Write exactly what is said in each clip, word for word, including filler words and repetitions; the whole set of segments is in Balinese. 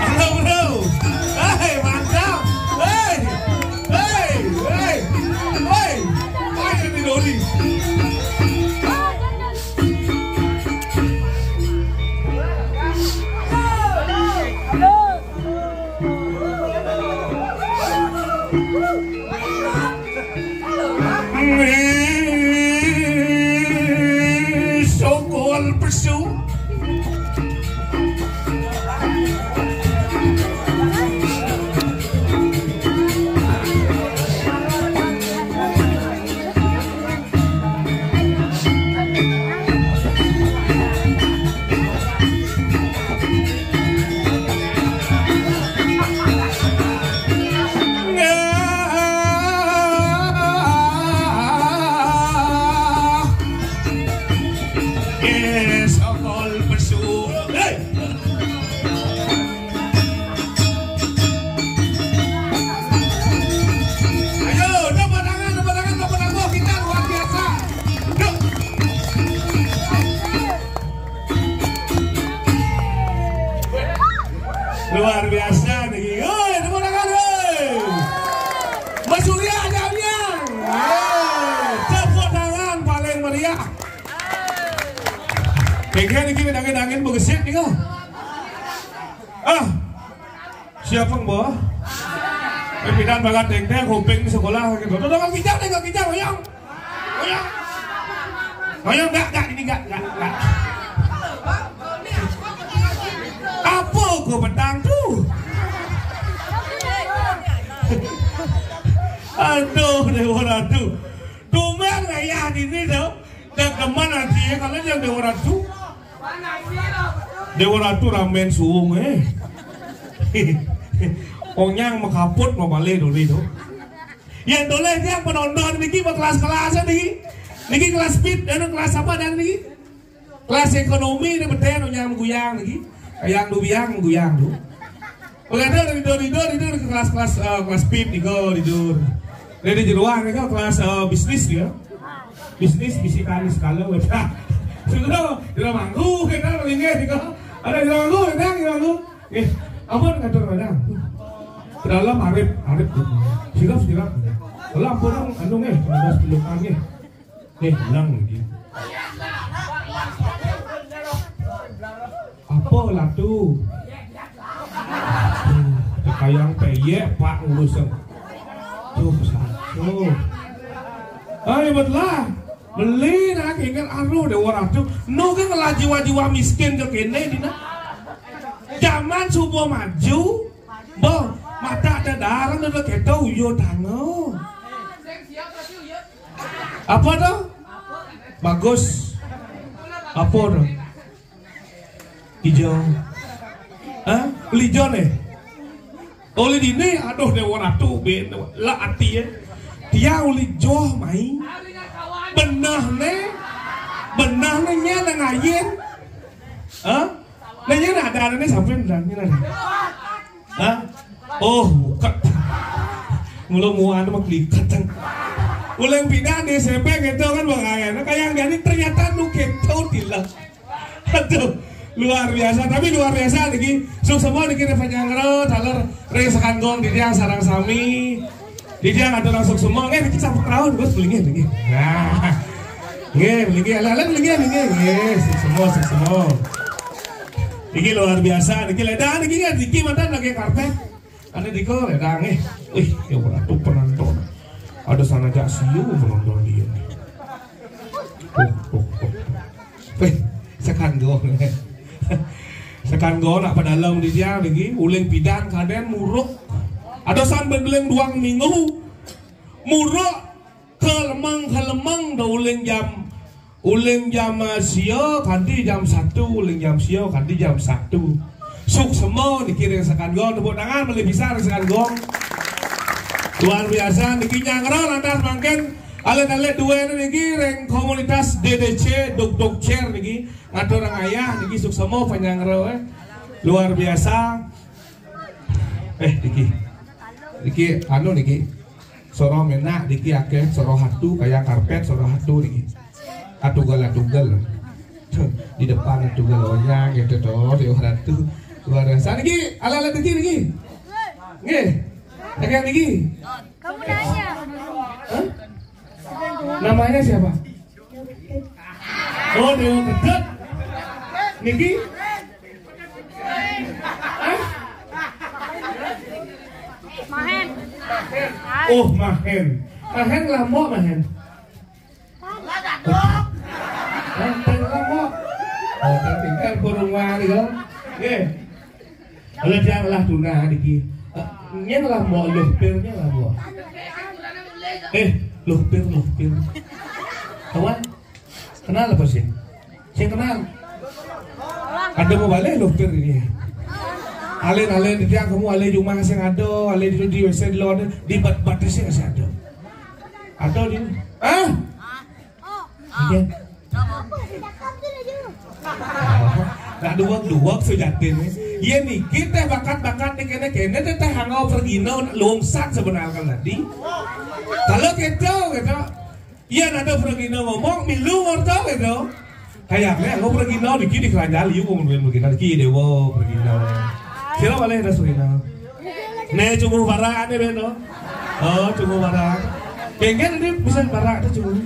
Halo, bro. Hei, mantap. Hei. Hei, hei. Hei. Ayo, di Dodi. Sokol pesu. Yes, sokol pesu. Hei. Ayo, tepuk tangan, tepuk tangan, tepuk tangan, kita luar biasa. Yuk. Luar biasa nih. Oi, tepuk tangan, oi. Mas Surya, ada Amiang. Oi, tepuk tangan paling meriah. Kayaknya nih, kita dangin-dangin begesit nih, kok. Ah, siapa yang bawa? Eh, pindahan banget, teng, teng, kuping di sekolah, gitu. Tuh, tuh, kijang, teng, kijang, oyong. Oyong. Oyong, enggak, enggak, ini enggak, enggak, enggak. Apa gua petang tuh? Aduh, Dewa Ratu. Tumben kayak ini tuh. Dak demen aja ya, kalau yang Dewa Ratu. Dewa Ratu ramen suung, eh. Onyang makaput, mau balik dulu itu. Yang tulis yang penonton niki mau kelas-kelas niki. Niki kelas speed, dan kelas apa dan niki? Kelas ekonomi ini betul, onyang guyang niki. Yang du biang, guyang du. Oke, itu dari, dari, dari, dari kelas-kelas, eh, kelas speed nih, go, di dur. Dari jeruan nih, go, kelas, eh, bisnis dia. Bisnis bisi kali sekali, wes. Sudah, tidak manggu, kita melingkar, gitu. Ada tidak manggu, tidak, tidak manggu. Eh, apa yang ngatur, ada? Ke dalam, arif, arif, gitu. Silap, silap. Kalau ampun, anu, eh, ada sepuluh kali, eh. Eh, bilang, gitu. Apa lah tuh? Kayang peyek, Pak, ngurusin. Tuh, satu. Ayo, betul lah. Beli nak, ingat aruh deh orang tuh. No kan lah jiwa-jiwa miskin ke kene, dina. Zaman subuh maju, boh, mata ada darah, udah kita uyo tangan. Apa tuh? Bagus. Apa tuh? Hijau. Hah? Uli hijau nih. Uli dini, aduh, Dewa Ratu, ben, lah ati ya. Dia uli joh mai. Benah nih. Benah nih, nya nang ayen. Hah? Nah, nya ada, ada nih, sampai dan nya ada. Hah? Oh, bukan. Mula muan mah kelikat kan. Ulang pindah di S M P gitu kan, Bang Ayan. Nah, kayak yang jadi ternyata nu gitu, tilah. Aduh, luar biasa, tapi luar biasa niki. Suksma niki Reva Nyangro, taler ring Sekanggong, Didiang sareng sami. Didiang atur suksma, nggih niki sampun raun, Gus, beli nggih niki. Nah. Nggih, beli nggih, alah, alah, beli nggih, beli nggih. Nggih, suksma, suksma. Niki luar biasa, niki ledang niki nggih, niki mantan lagi karpet. Ane dika ledang, eh. Wih, ya ora tuh penonton. Ada sana jak siu penonton dia. Oh, oh, oh. Wih, Sekanggong. Sekan go nak padalem di dia lagi, uling pidan kaden muruk. Ada san begeling duang minggu. Muruk ke lemang ke lemang dah uling jam, uling jam, eh, sia kanti jam satu, uling jam sia kanti jam satu. Suksema niki ring sekan go, tepuk tangan malih pisan ring sekan go. Luar biasa niki nyanggra lantas mangkin alit-alit dua niki ring komunitas D D C Duk Duk Cer niki. Ngatur ayah niki suksema panyanggra, eh. Luar biasa. Eh, niki. Niki anu niki. Soroh menak niki akeh, soroh hatu kaya karpet, soroh hatu niki. Atugal-atugal. Di depan atugal onyang gitu tuh, di ratu. Luar biasa niki, ala-ala niki niki. Nggih. Akeh niki. Kamu nanya. Hah? Namanya siapa? Oh, Dewa Kedut. Niki? Hah? Mahen. Oh, Mahen. Mahen lama, Mahen. Mahen lama. Oh, tinggal burung wari, kok. Nggih. Kalau dia lah tuna niki. Eh, nyén lah mau luh pir, nyén lah mau. Eh, luh pir, luh pir. Kawan, kenal apa sih? Saya kenal. Ada mau balik luh pir ini. Alin-alin dia kamu alin rumah sing ada, alin itu di W C di luar, di bat-bat sing ada. Ada di. Ah? Iya. Nak duweg-duweg sujatin. Iya niki téh bakat-bakat nih kéné-kéné téh, téh hangau pragina lungsat sebenarnya tadi. Kalau kéto, kéto. Iya, ada pragina ngomong, milu ngorto kéto. Kayaknya aku pragina niki di keranjang liu ngomong pragina niki, déwa pragina. Sira malih ada pragina. Né cunguh barak né beno. Oh, cunguh barak. Kéngkén ini bisa barak tuh cunguh.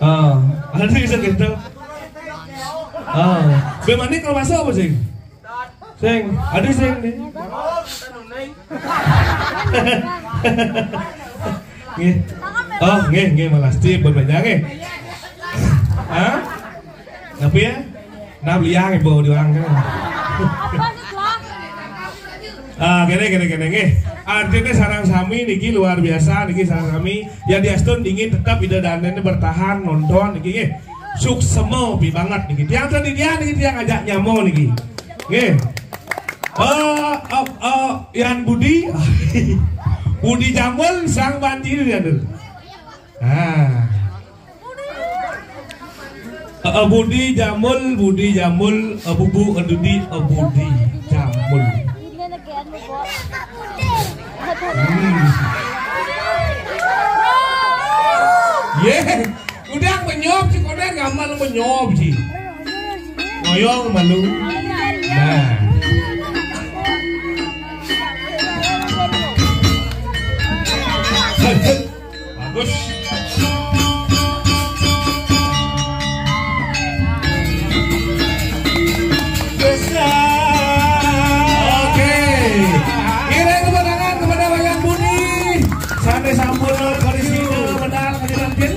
Ah, ada bisa gitu. Ah, bé manik kalau masuk apa sih? Sing, ada sing nih. Nggih. Oh, nggih, nggih, malas tip buat banyak nggih. Hah? Apa ya? Nah, beliang ibu di orang kan. Ah, kéné, kéné, kéné, nggih. Artinya sareng sami niki luar biasa niki sareng sami. Ya diastun dingin tetap Ida Dané bertahan nonton niki nggih. Suksema pi banget niki. Tiang tadi dia niki tiang ajak nyamo niki. Nggih. Eh, eh, eh, Yan Budi. Budi Jambul sang banjir ya, Dul. Ah. Eh, eh, Budi Jambul, Budi Jambul, eh, bubu, eh, Dudi, eh, Budi Jambul. Hmm. Yé, udah menyop si konen gamal menyop si. Ngoyong malu. Nah. Bagus. Oke. Ngiring tepuk tangan kepada Wayan Budi. Sané sampun kondisi benar kami tampil.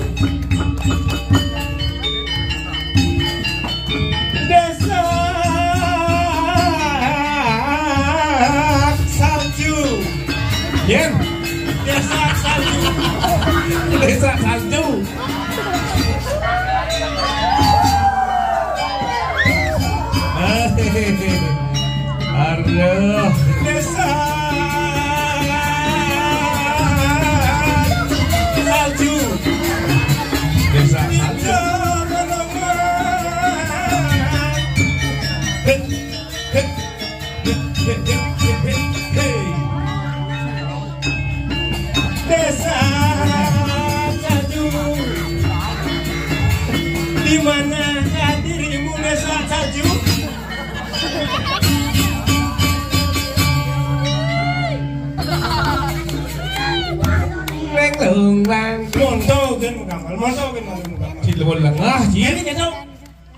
Desa Salju. Yén. Desa Salju. Desa Salju. Aduh. Desa Salju. Desa Salju. Desa Salju. Di manakah dirimu, Desa Salju? Reng lung lang. Monto gén makamal, monto gén makamal. Ci lewat lengah, ci. Ini kita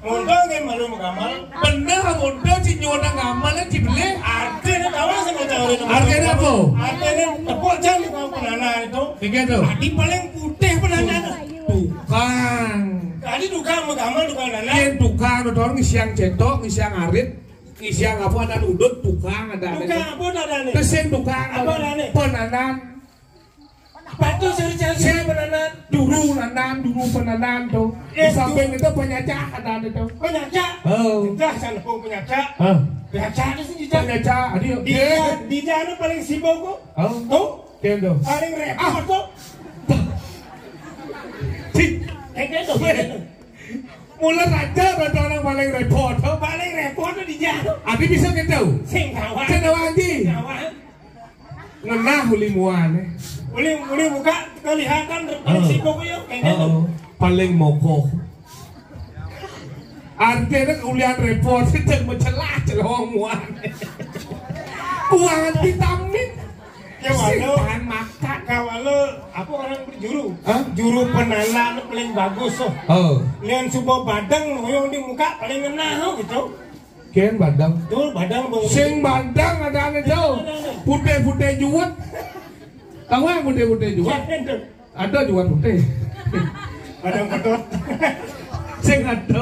monto gén malu makamal. Bener, monto ci nyuwun ngamal, ci belih. Artiné tahu sing maca ora. Artiné apa? Artiné tepuk jam di kampung anak itu. Iki to. Adi paling putih penanjana. Tukang. Tadi tukang mah gampang, tukang nanan. Yén tukang, tukang ngisiang cétok, ngisiang arit, ngisiang apa, ada udut, tukang ada. Tukang apa adané? Terus sing tukang apa adané? Penanan. Batu seri-seri penanan. Dulu nanan, dulu penanan tuh. Di samping itu penyacah ada tuh. Penyacah? Oh. Dah sana pun penyacah. Hah? Penyacah itu sih dijak. Penyacah, adi. Dijak, dijak paling sibuk kok. Oh. Tuh. Kendo. Paling repot kok. Cik. Kayak gitu. Wéh. Mula raja berarti orang paling repot. Paling repot tuh dijak. Adi bisa gitu. Sing kawan. Sing kawan, Ji. Kawan. Ngenah uli muané. Uli, uli buka kelihatan paling sibuk ya, kayak gitu. Heeh. Paling mokoh. Artinya ulian repot, sedang mencelah celong muané. Kuangan vitamin. Ya, walau bahan makan. Kalau apa orang berjuru? Hah? Juru penanan paling bagus tuh. Oh. Lian suba badang ngoyong di muka paling ngenah gitu. Kén badang. Tuh, badang, Bang. Sing badang adané jauh. Putih-putih juwet. Tahu yang putih-putih juwet? Siapa itu? Ada juwet putih. Badang pedot. Sing ada.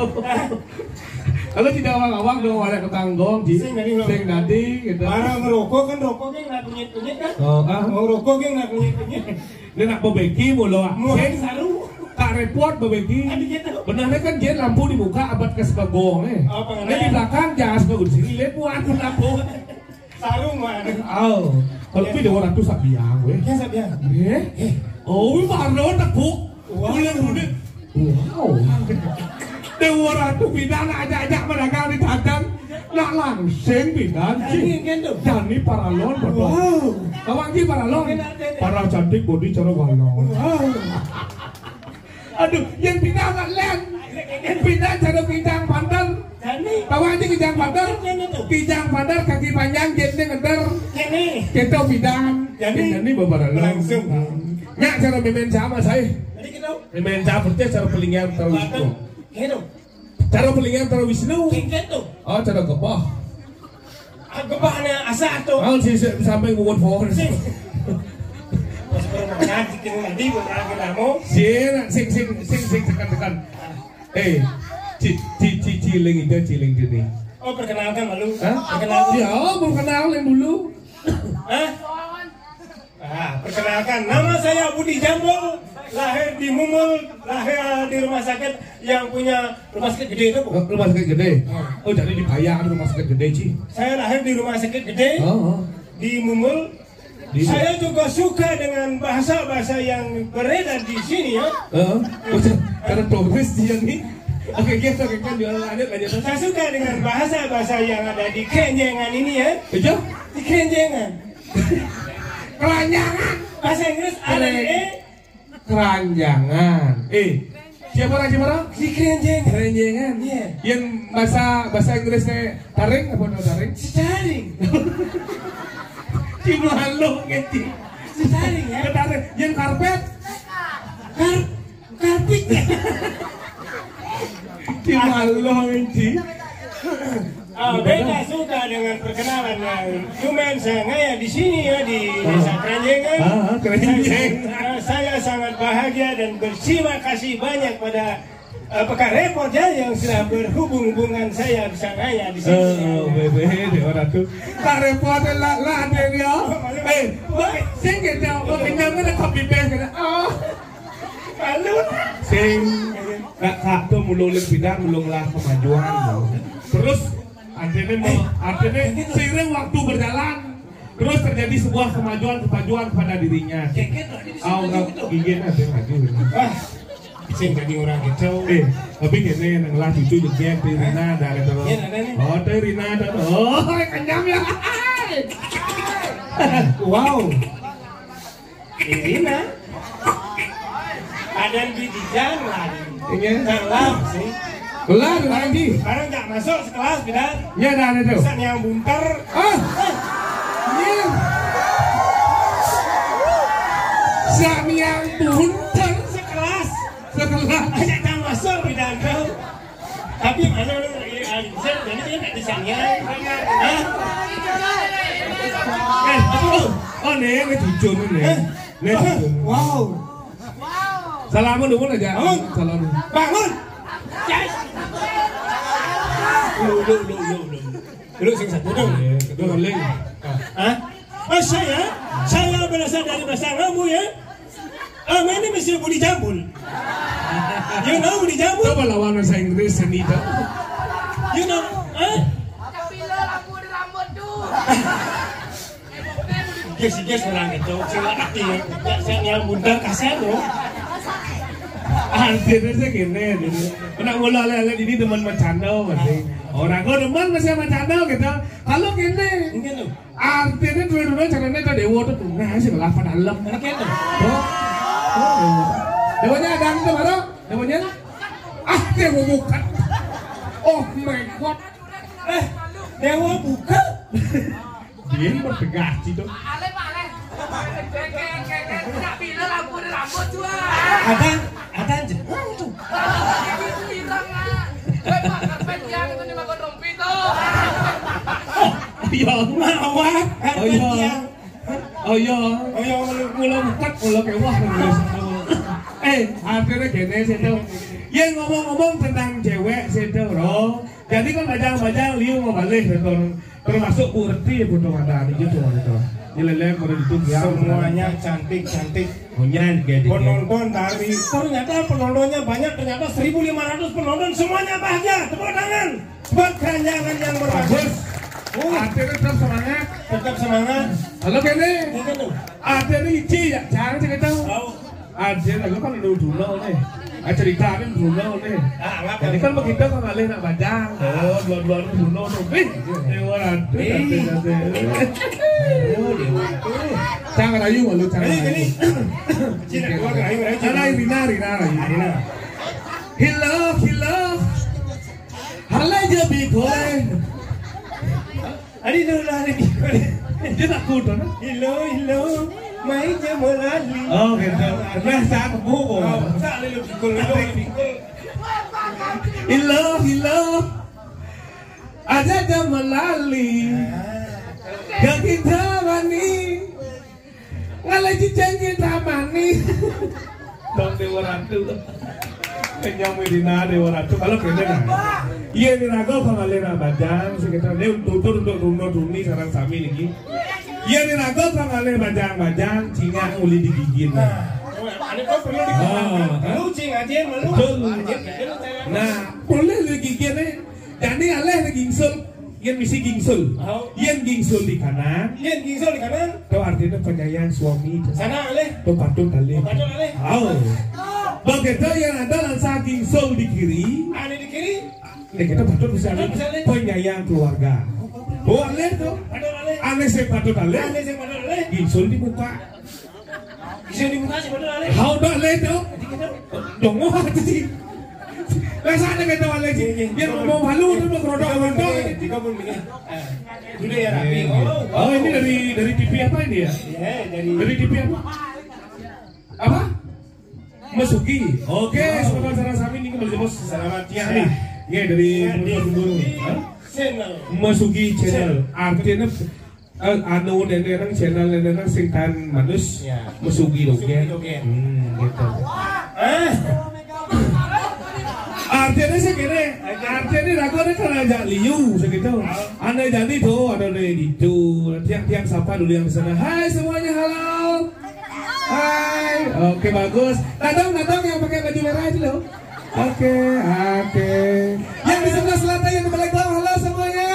Kalau tidak awang-awang dong, ada ketanggong, Ji. Sing tadi, Bang. Sing tadi, gitu. Barang ngerokok kan, rokoknya nggak kunyit-kunyit kan? Oh, ah. Mau rokoknya nggak kunyit-kunyit. Ini nak bebeki mulu, ah. Mau sing saru. Tak repot bebeki. Tadi gitu. Benernya kan dia lampu di muka abad ke sebagong, eh. Apa? Dia di belakang jas ke sini lepuan lampu. Sarung mah. Oh, kalau lebih dua ratus sabiang, weh. Ya, sabiang. Eh? Oh, wih, baru tekuk. Wow. Bulan-bulan. Wow. Dua ratus bidang ajak-ajak pedagang di dagang. Nak langsing bidang, Ji. Jani kan tuh. Jani paralon, betul. Wow. Kawan Ji paralon. Para cantik body cara walon. Wow. Aduh, yang pindah anak len. Yang pindah cara kijang panter. Jani. Tahu aja kijang panter? Jani tuh. Kijang panter kaki panjang, jenteng ngeder. Jani. Kita pindah. Jani. Jani beberapa langsung. Nyak cara main sama saya. Jadi kita. Main sama percaya cara pelingan terus. Gitu. Cara pelingan terus Wisnu. Gitu. Oh, cara kebah. Gebahnya asah tuh. Oh, si, si sampai nguwun pohon. Sing. Pas permainan, si King Mandi, beberapa kita mau. Sing, sing, sing, sing, sing, tekan, tekan. Eh, ci, ci, ci, ciling itu, ciling ini. Oh, perkenalkan malu. Hah? Perkenalkan. Ya, oh, mau kenal yang dulu. Hah? Ah, perkenalkan, nama saya Budi Jambul, lahir di Mumul, lahir di rumah sakit yang punya rumah sakit gede itu, Bu. Rumah sakit gede. Oh, jadi di Paya ada rumah sakit gede, Ci. Saya lahir di rumah sakit gede, oh, oh, di Mumul. Di saya juga suka dengan bahasa-bahasa yang beredar di sini, ya. Heeh. Karena turis dia nih. Oke, guys, oke, kan jualan lanjut, lanjut. Saya suka dengan bahasa-bahasa yang ada di Kenjengan ini, ya. Iya? Di Kenjengan. Keranjangan. Bahasa Inggris ada di E. Keranjangan. Eh, siapa orang, siapa orang? Di Keranjangan. Keranjangan. Iya. Yang bahasa, bahasa Inggrisnya taring apa no taring? Setaring. Di malu gitu. Setaring, ya. Ketaring. Yang karpet? Kar Karpet. Di malu, Ci. Ah, beda suka dengan perkenalan, ya. Cuman saya ngaya di sini, ya, di Desa Keranjengan. Ah, Keranjengan. Saya, saya sangat bahagia dan berterima kasih banyak pada, eh, Pekan Repot, ya, yang sudah berhubung-hubungan saya bisa ngaya di sini. Eh, eh, bebe, Dewa Ratu. Tak repot lah, lah, Dewa. Eh, sing gitu, mau kenyang ada kopi teh gitu. Oh. Sing, Kak, Kak tuh mulu uling pindah, mulu ngelah kemajuan. Terus, artinya mau, artinya seiring waktu berjalan, terus terjadi sebuah kemajuan, kemajuan pada dirinya. Aura gigi ada maju. Wah, sing tadi orang gitu. Eh, tapi kene yang ngelah cucu juga, Rina ada gitu. Iya, ada nih. Oh, tuh Rina ada tuh. Oh, kenyang ya. Wow. Ini nah. Ada di, di jalan. Iya. Salah sih. Kelar lagi. Sekarang nggak masuk sekelas, bidan. Iya, dah ada tuh. Bisa yang bunter. Ah. Iya. Siap yang bunter. Sekelas. Sekelas. Aja nggak masuk, bidan tuh. Tapi mana lu, iya, bisa, jadi dia nggak bisa niat. Hah? Eh, apa lu? Oh, nih, ini jujur nih. Eh. Nih, jujur. Wow. Salamun dulu aja. Bangun. Salamun. Bangun. Lu, lu, lu, lu, lu. Lu sing satu dong. Iya, satu dong. Hah? Oh, saya? Saya berasal dari bahasa kamu ya? Ah, my name is Budi Jambul. You know Budi Jambul? Coba lawan bahasa Inggris seni dong. You know, hah? Yes, yes, orang itu. Sila aktif. Saya nyambung dah kasar loh. Artinya sih gini, jadi. Kena mula lele ini teman macanda masih. Orang kau teman masih macanda gitu. Kalau gini, artinya dulu-dulu caranya tuh dewa tuh nah sih lapan dalam. Oh, oh, dewa. Dewanya ada itu baru. Dewanya, ah, dewa bukan. Oh my God. Eh, dewa bukan. Dia ini bertegas gitu. Ada, ada aja. Oh, tuh. Iya. Oh, iya. Oh, iya. Oh, iya, mula, mula bukat, mula kewah, mula. Eh, akhirnya gini sih tuh. Ya, ngomong-ngomong tentang cewek sih tuh, bro. Jadi kan bajang-bajang liu mau balik, gitu. Termasuk Bu Reti ya, foto ada di YouTube gitu. Di lele pada itu ya. Semuanya cantik-cantik. Punya gede. Penonton dari, ternyata penontonnya banyak, ternyata seribu lima ratus penonton, semuanya bahagia. Tepuk tangan buat keranjangan yang berbagus. Bagus. Uh. Artinya tetap semangat. Tetap semangat. Halo, Kene. Ini tuh. Artinya Ici ya, jangan cerita. Tahu. Ada lagu kan lu dulu nih. Ah, cerita kan dulu nih. Ah, ngapa? Jadi kan begitu kan ngalih nak bajang. Oh, dua-dua lu dulu tuh. Ih, dewa ratu. Ih. Tante, tante. Oh, dewa ratu. Jangan rayu malu, jangan Ini, rayu. Ini. Cina, gua rayu, rayu, Cina. Nah, Rina, Rina, Rina. Rina. Hello, hello. Halo, Jabi, boy. Adi no lali. Dia tak kudo, no? Hello, hello. Mai je melali. Oh, gitu. Pernah saat bu. Oh, tak lalu pikul, lalu pikul. Hello, hello. Aja je melali. Gak kita mani. Ngalai cicing kita mani. Dong dewa ratu. Kenyang Medina dewa ratu. Kalau kena kan. Iya, ini rago kang alih nak bajang sekitar dia tutur untuk runo duni sarang sami niki. Iya, ini rago kang alih bajang-bajang cingak uli digigit. Nah, ada kau perlu di. Oh, hah? Lu cing aja malu. Betul. Aja, aja lu cewek. Nah, boleh digigit nih. Jadi alih lagi gingsul. Yen misi gingsul. Au. Yen gingsul di kanan. Yen gingsul di kanan. Itu artinya penyayang suami. Sana alih. Itu patut alih. Patut alih. Au. Begitu yang ada lansa gingsul di kiri. Ane di kiri. Ini kita patut bisa alih. Patut bisa alih. Penyayang keluarga. Boleh tuh. Patut alih. Ane sing patut alih. Ane sing patut alih. Gingsul di muka. Bisa dibuka sih, betul, Ale. Hau dah, Le, tu. Jadi kita Dongo aja sih. Lah, sana kita, Ale, sih. Iya, iya. Dia mau malu, dia mau kerodok, kerodok. Tiga puluh menit. Eh, sudah ya, rapi. Iya, iya. Oh, ini dari, dari T V apa ini ya? Iya, dari Dari T V apa? Apa? Mesugi. Oke, sebentar, sarang sami ini kembali, Bos. Selamat siang. Nih, iya, dari Iya, di Bulu. Hah? Channel. Mesugi Channel. Artinya Eh, anu, nenek nang channel nenek nang sing tan manus. Ya. Mesugi dong, Mesugi ya. Dong, ya. Hmm, gitu. Eh. Artinya sih gini, artinya aku ini kan ajak liu segitu. Aneh jadi tuh, ada di itu. Tiang-tiang sapa dulu yang di sana. Hai semuanya, halo. Hai. Oke, bagus. Dadang, dadang yang pakai baju merah itu loh. Oke, oke. Yang di sebelah selatan, yang di belakang, halo semuanya.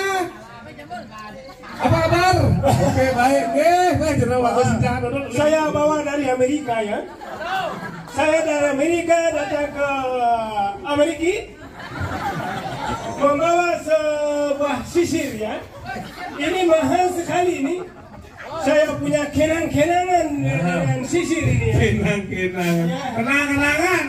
Apa kabar? Oke, baik. Eh, baik, jerawat. Ah, sejak dulu. Saya bawa dari Amerika, ya. Saya dari Amerika datang ke Amerika membawa sebuah sisir, ya. Ini mahal sekali ini. Saya punya kenang-kenangan dengan sisir ini, ya. Kenang-kenangan. Ya. Kenang-kenangan.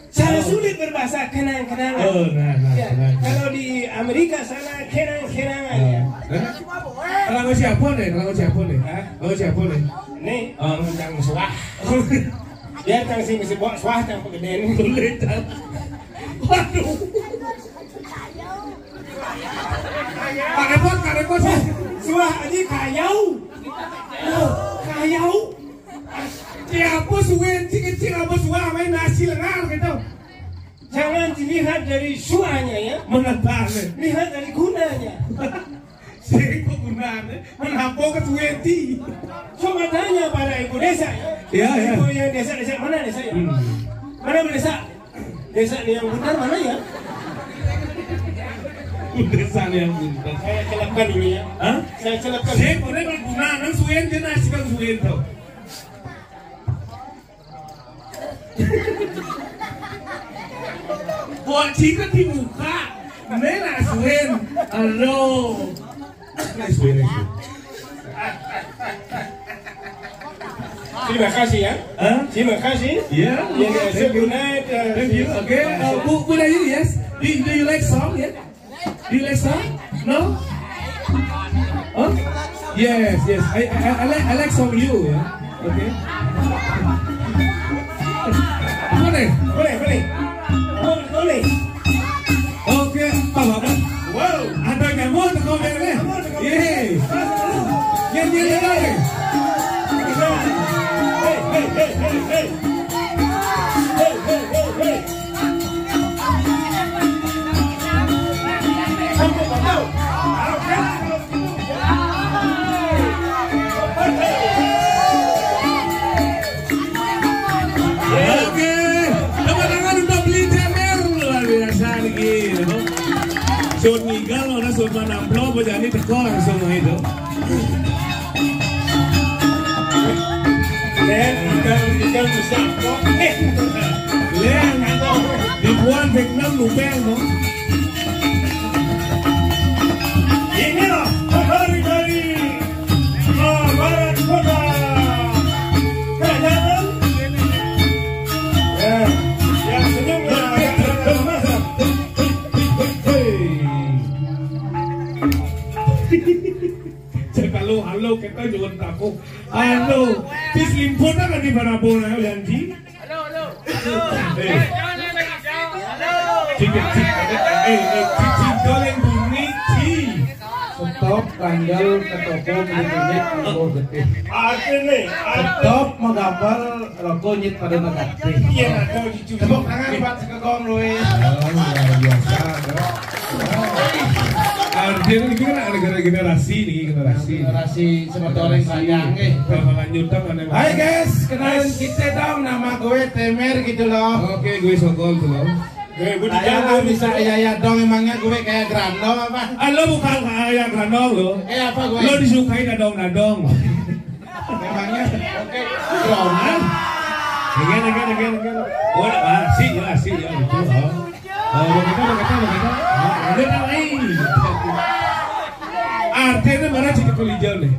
Saya sulit berbahasa kenang-kenangan. Oh, nah, nah, ya, kenang-kenangan. Kalau di Amerika sana kenang-kenangan, ya. Nah. Kenang siapa nih? Kenang siapa nih? Hah? Kenang siapa nih? Nih, oh, yang suah. Dia tang sing mesti bawa suah tang pegeden. Boleh, tang. Waduh. Pak Repot, Pak Repot. Suah aja kayau. Loh, kayau. Siapa suwe, cik-cik apa suah main nasi lengar gitu. Jangan dilihat. Lihat dari suanya ya. Mengenal. Lihat dari gunanya. Sing kok gunane? Menapa kesuwenti? Coba tanya pada ibu desa ya. Ya, ya. Ibu yang desa, desa mana desa ya? Hmm. Mana desa? Desa ini yang benar mana ya? Desa ini yang benar. Saya celapkan dulu ya. Hah? Saya celapkan. Sing kok gunane suwenti, nasi kan suwenti. Buat cinta dibuka. Ini lah suwin. Halo. Ini suwin, ini suwin. Terima kasih ya. Hah? Terima kasih. Ya, ya, ya, thank you. Thank you. Okay, uh, Bu, Bu Dayu, yes. Do, do you like song? Yeah. Do you like song? No? Huh? Yes, yes. I, I, I like, I like song you, yeah. Okay. Boleh, boleh, boleh. Boleh, boleh. Okay, apa, apa? Wow. Ada nyamuk, ada kau, boleh. Yeay. Yang dia, dia, dia. Hey, hey, hey, hey, hey. Hey, hey, hey, hey. Oke, tepuk tangan untuk Beli Cemer, luar biasa niki. Sun ngigal ora sun manamplop, apa jane teko langsung itu. Len, ikan, ikan besar kok. Eh, Len, dibuang Vietnam lupeng, no? Inilah hari dari, ah, barat kota Kerajanan. Ya, yang senyum ya, hei. Cek halo, halo, kita nyuwun taku. Halo, tis limpun kan di mana bola, Yanti? Halo, halo. Eh. Halo. Cik, cik, eh, eh, cik, cik, doleng bunyi, cik. Stop tanggal ke toko beli kunyit, toko getih. Artinya, stop menggambar rokok nyit pada negatif. Iya, ada di Tepuk tangan buat sekegong, Lui. Oh, luar biasa, bro. Artinya ini kan ada generasi nih, generasi. Generasi semeton yang sayang, eh. Kalau lanjutan ada. Hai, guys, kenalin kita dong, nama gue Temer gitu loh. Oke, gue Sokol tuh loh. Gue Budi Saya Jago. Nggak bisa ya, ya dong, emangnya gue kayak Grando apa? Ah, lo bukan kayak Grando lo. Kayak apa gue? Lo disukai dadong-dadong. Memangnya, oke, Roman. Again, again, again, again. Oh, asik ya, asik ya, gitu. Oh. Oh, begitu, begitu, begitu. Oh, ada tak lain. Artinya mana cerita kuliah nih?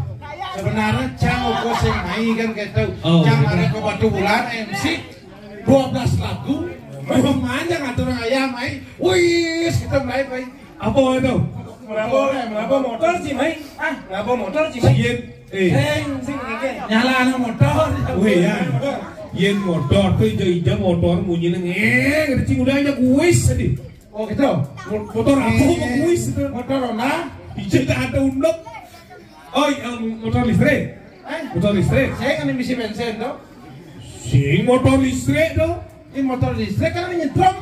Sebenarnya cang uko sing mai kan gitu. Oh, cang begitu. Ada ke Batu Bulan M C dua belas lagu. Memang aja ngatur ayam mai. Wis, kita mulai mai. Apa itu? Kenapa, kenapa motor sih, mai? Ah, kenapa motor sih, mai? Sing, eh. Sing, sing, sing. Nyala anak motor. Weh, ya. Yen motor tuh ijo-ijo motor bunyi neng, eh, ada cing udah aja kuis tadi. Oh, gitu. Mo-, motor apa mau kuis itu? Motor Honda? Ijo tak ada unduk. Oh, iya, motor listrik. Eh? Motor listrik. Saya kan misi bensin tuh. Sing motor listrik tuh. Ini motor listrik kan nyetrum.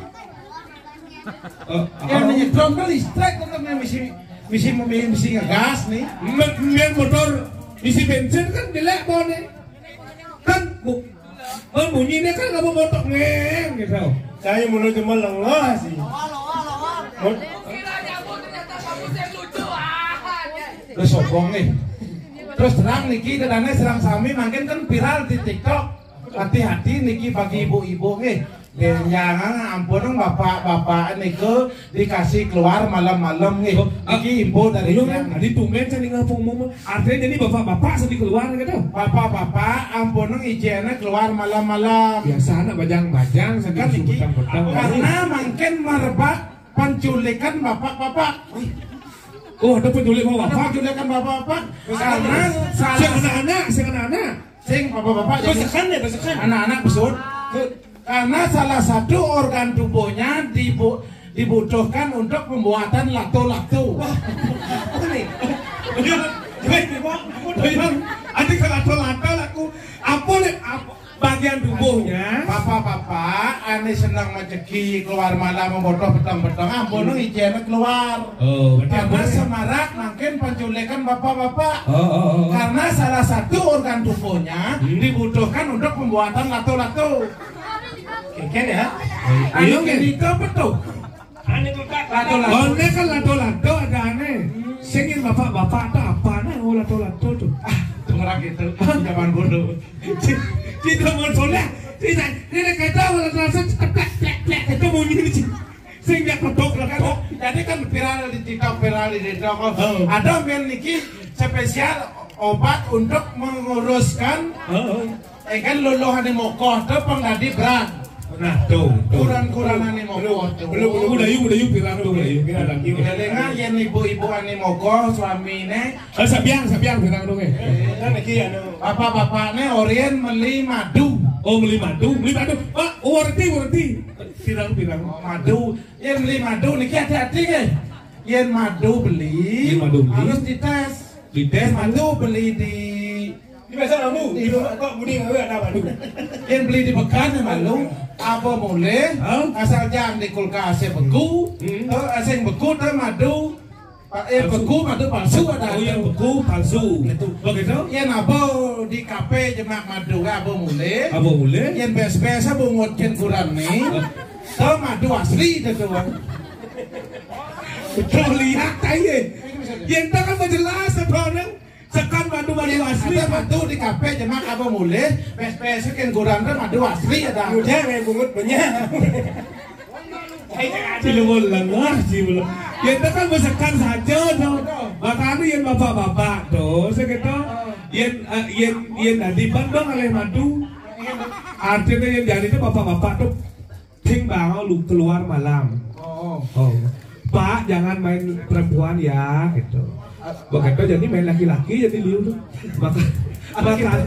Eh, yang ah. Nyetrum kan listrik, tetap yang misi, misi, misi, misi ngegas nih. Mbak, mbak motor isi bensin kan jelek bone. Kan bu, kan bunyinya kan kamu motor ngeng gitu. Saya menurut cuma lengah sih. Mot- Terus sombong nih. Terus terang niki, dadane serang sami mangkin kan viral di TikTok. Hati-hati niki bagi ibu-ibu nggih. Jangan ampun bapak-bapak niku dikasih keluar malam-malam nggih. Oh, ah, niki imbau dari belum, tiang. Tadi tumben saya ngapung ngomong. Artinya jadi bapak-bapak sedih keluar gitu. Bapak-bapak ampun izinnya keluar malam-malam. Biasa anak bajang-bajang sedih. Kan niki petang-petang. Karena mungkin merebak penculikan bapak-bapak. Oh, ada penculik mau bapak? Penculikan bapak-bapak. Karena salah sing anak-anak, sing anak-anak. Sing bapak-bapak jadi besekan ya, besekan. Anak-anak besut. Karena salah satu organ tubuhnya dibu-, dibutuhkan untuk pembuatan lato-lato. Wah, apa nih? Iya, iya, iya, Pak. Iya, nanti kalau lato-lato aku, apa nih? Apa? Bagian tubuhnya. Bapak-bapak, ane seneng majegi keluar malam, membodoh peteng-peteng, ampun, ijene keluar. Oh, berarti karena ampun. Semarak mangkin penculikan bapak-bapak. Oh, oh, oh, oh. Karena salah satu organ tubuhnya dibutuhkan untuk pembuatan lato-lato. Keken ya? Ayo, anu ken. Kene itu apa tuh? Ane tuh, Kak. Lato-lato. One kan lato-lato ada ane. Sing yen bapak-bapak tuh apa nih? Oh, lato-lato tuh. Ah, dengar gitu. Zaman dulu. Kita mau soleh. Kita ini kita lato-lato cetek plek plek plek itu bunyi ini. Sing dia ketok ketok. Jadi kan viral di TikTok, viral di TikTok. Oh. Ada men niki spesial obat untuk menguruskan. Oh. Eh, kan luluhane mokoh to pang dadi bran. Nah, tuh, tuh. Kuran-kuranane mokoh to. Belum, belum, udah yuk, udah yuk, pirang tuh, udah yuk, pirang. Delenga yen ibu-ibu ane mokoh suamine. Eh, sabiang, sabiang, pirang tuh, eh. Kan iki anu. Bapak-bapakne orien meli madu. Oh, meli madu, meli madu. Pak, werti, werti. Pirang, pirang. Oh, madu. Yen meli madu niki hati-hati nggih. Yen madu beli, yen madu beli, harus dites. Dites. Yen madu beli di Di pasar kamu, di rumah kok muni ngawe ada apa tuh? Yen beli di bekas ya malu, apa boleh? Hah? Asal jangan di kulkas ya beku, hmm, eh, sing beku teh madu, pa-, eh, palsu. Beku madu palsu ada. Oh, yang beku palsu. Gitu. Begitu? Yen apa di kafe jemak madu, apa boleh? Apa boleh? Yen bes-bes apa ngutkin kurang nih? Hah? Teh madu asli teh tuh. Betul lihat aja. Yen tak kan jelas apa orang? Sekan madu, madu asli. Ada madu di kafe jemak apa mulih, pes-pes ken kurang kan madu asli ada. Udah, kayak bungut banyak. Cilungun lengah, cilungun. Ya, itu kan besekan saja, dong. Makanya yang bapak-bapak, tuh, segitu. Yang, eh, yang, yang tadi bandong oleh madu. Artinya yang jadi itu bapak-bapak tuh. Sing bang lu keluar malam. Oh. Oh. Pak, jangan main perempuan ya, gitu. Begitu jadi main laki-laki jadi liu tuh. Maka, maka,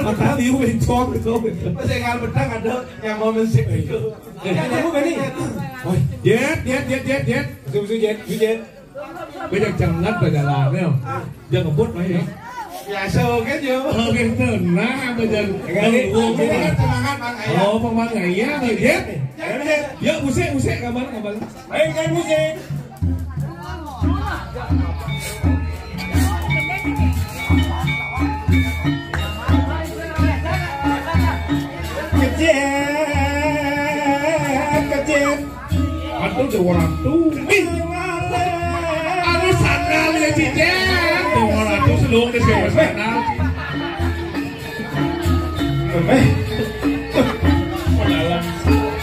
maka liu bencong gitu. Masih ingat betul ada yang mau mensik itu. Eh. Yang kamu beli. Oh, jet, jet, jet, jet, jet. Betul, betul, jet, jet. Banyak jangan perjalanan. Jangan ngebut main. Biasa kan yo. Oke, tenang apa jangan. Ini kan semangat Mang Ayah. Oh, Mang Ayah, nih, Jet. Ya, musik, musik, kabar, kabar. Baik, kan musik. Kecil, kecil. Aduh, Dewa Ratu. Ih. Aduh, sandal ya, Cici. Dewa Ratu selung di sini, sandal. Eh.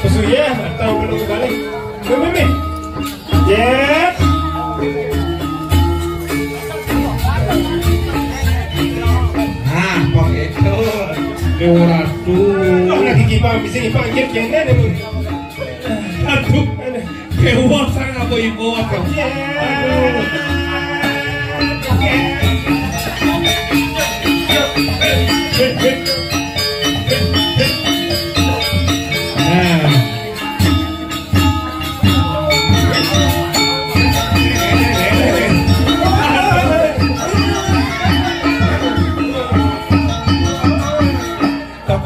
Pesuya, tahu belum balik. Meme. Jet. Nah, kok itu? Dewa Ratu. Oh, lagi kipas, bisa kipas, jet, jet, jet. Aduh, kewas apa ibu apa? Aduh. Nah.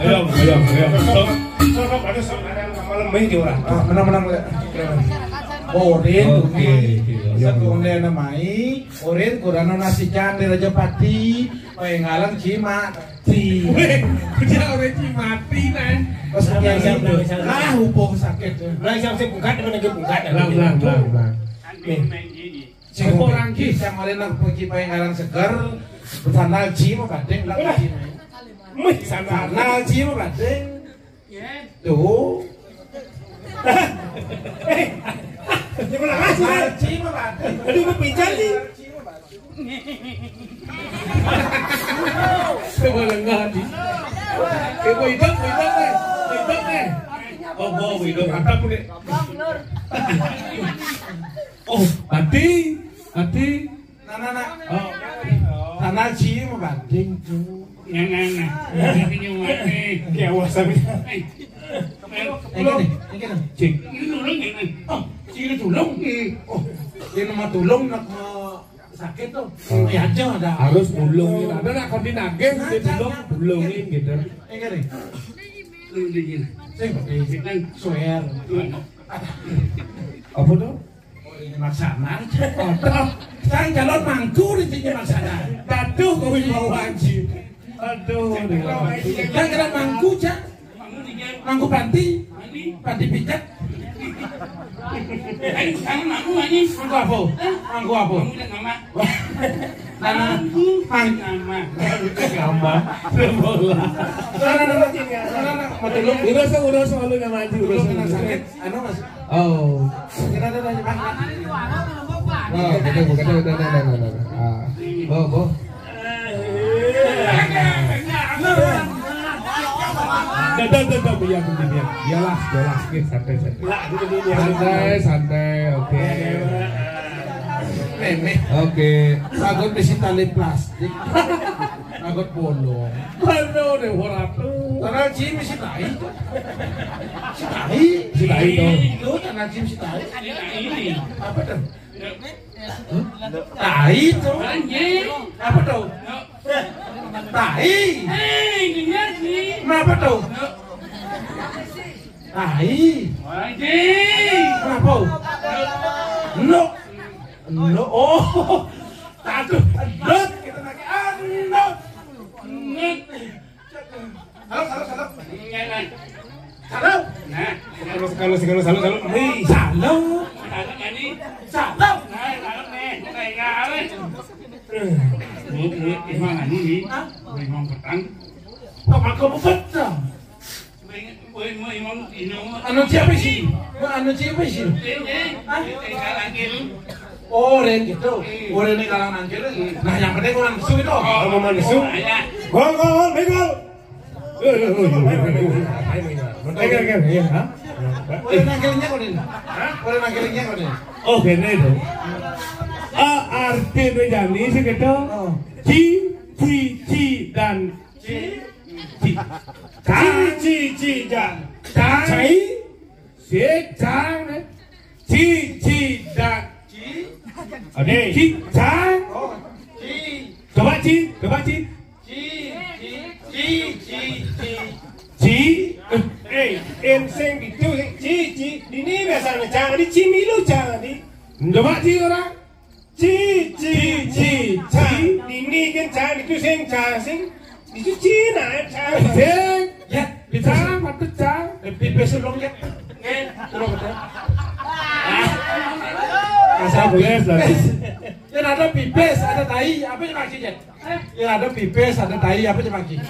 Ayo, ayo, ayo. Sok, sok, sok, ada sok, ada yang malam meh di orang. Ah, menang, menang, Le. Orin, oke, oke, iya, iya. Sekonde namai, Orin kurang nasi jande Raja Pati, pengalang cima, ti. Weh, kerja orang cimati, nah. Terus dia bilang, "Ah, hubung sakit." Lah, siapa sih bukan, dia lagi bukan, ya? Lang, lang, lang, lang. Nih. Sing orang ki, sing oleh nak puji paling aran seger, sandal ji mau banding, lah ji. Mih, sandal. Sandal ji mau banding. Tuh. Eh, dia pernah kasih, sandal ji mau banding. Aduh, mau pinjam nih. Coba lengah, di. Coba hidup, hidup, eh. Hidup, eh. Oh, mau hidup. Apa pun, eh? Oh, mati. Mati. Nah, nah, nah. Oh. Tanah ji mau banding tuh. Nah, nah, nah. Ini mati. Ya, wah, sampai. Eh, eh, gini, ini gini. Cik. Ini nulung gini. Oh, sini tulung. Hmm. Oh, ini mah tulung nak, eh, Sakit tuh. Oh. Ya aja ada. Harus bulung gitu. Ada nak kondi nagih, dia bulung, bulungin gitu. Eh, ngene. Lu dingin. Sing penting kan swear. Apa tuh? Oh, ini maksana. Aduh, sang calon mangku di sini maksana. Aduh, kau mau haji. Aduh, aduh. Sang calon mangku, Cak. Mangku panti. Panti pijat. Ayo, sekarang mangku, anjing. Mangku apa? Hah? Mangku apa? Mangku dan mama. Nana. Mangku dan mama. Mama. Bola. Nana, nana, nana, nana. Udah, udah, selalu nama Haji, udah, udah, udah. Sakit. Anu, Mas. Oh. Kita ada, ada, ada. Oh, kita buka, kita udah, udah, udah, udah. Ah. Bo, bo. Dah, dah, dah, dah, biar, biar, biar. Biarlah, biarlah. Oke, santai, santai. Santai, santai, oke. Remeh. Oke. Takut bisi tali plastik. Takut bolong. Aduh, deh, ora tuh. Karena Jim si tai. Si tai. Si tai tuh. Itu karena Jim si tai. Apa tuh? Tai tuh. Anjing. Apa tuh? Tai. Eh, ini sih. Kenapa tuh? Tai. Anjing. Kenapa? No. No. Oh. Aduh, edot kita lagi. Aduh. Edot. Halo, halo, halo. Iya, nah. Halo. Nah, kalau, kalau, kalau, halo, halo. Hei, halo. Halo, ini. Halo. Nah, halo, nih. Nah, halo. Eh, mau, mau, emang anu nih. Hah? Mau, emang petang. Apa kamu petang? Mau, mau, emang, ini, mau. Anu siapa sih? Anu siapa sih? Ini, hah? Ini, ini, ini. Oh, Ren gitu. Oh, Ren ini kalangan angkil. Nah, yang penting orang nesu gitu. Oh, mau nesu. Iya. Gol, gol, gol, gol. Eh, eh, eh, eh, eh, eh, eh. Oke, oke, iya, ha? Boleh nangkilnya kok, Din? Hah? Boleh nangkilnya kok, Din? Oh, kene to. A, artine jani sing kedo. Oh. Ci, ci, ci, dan ci. Ci. Ci, ci, ci, dan. Cai. Sik, cang, eh. Ci, ci, dan. Ci. Oke. Ci, cang. Oh, ci. Coba, ci. Coba, ci. Ci, ci, ci, ci, ci. Ci. Eh, eh, en sing gitu, sing ci, ci. Ini biasanya cang, ini ci milu cang, ini. Coba, ci, orang. Ci, ci, ci, ci. Ini kan cang, itu sing cang, sing. Itu ci, nah, cang. Sing. Ya, pipis. Cang, apa tuh, cang? Eh, pipis dong, ya. Nggih, terus, betul. Asal pipis, lah. Yang ada pipis, ada tai, apa yang maksudnya? Yang ada pipis, ada tai, apa yang maksudnya?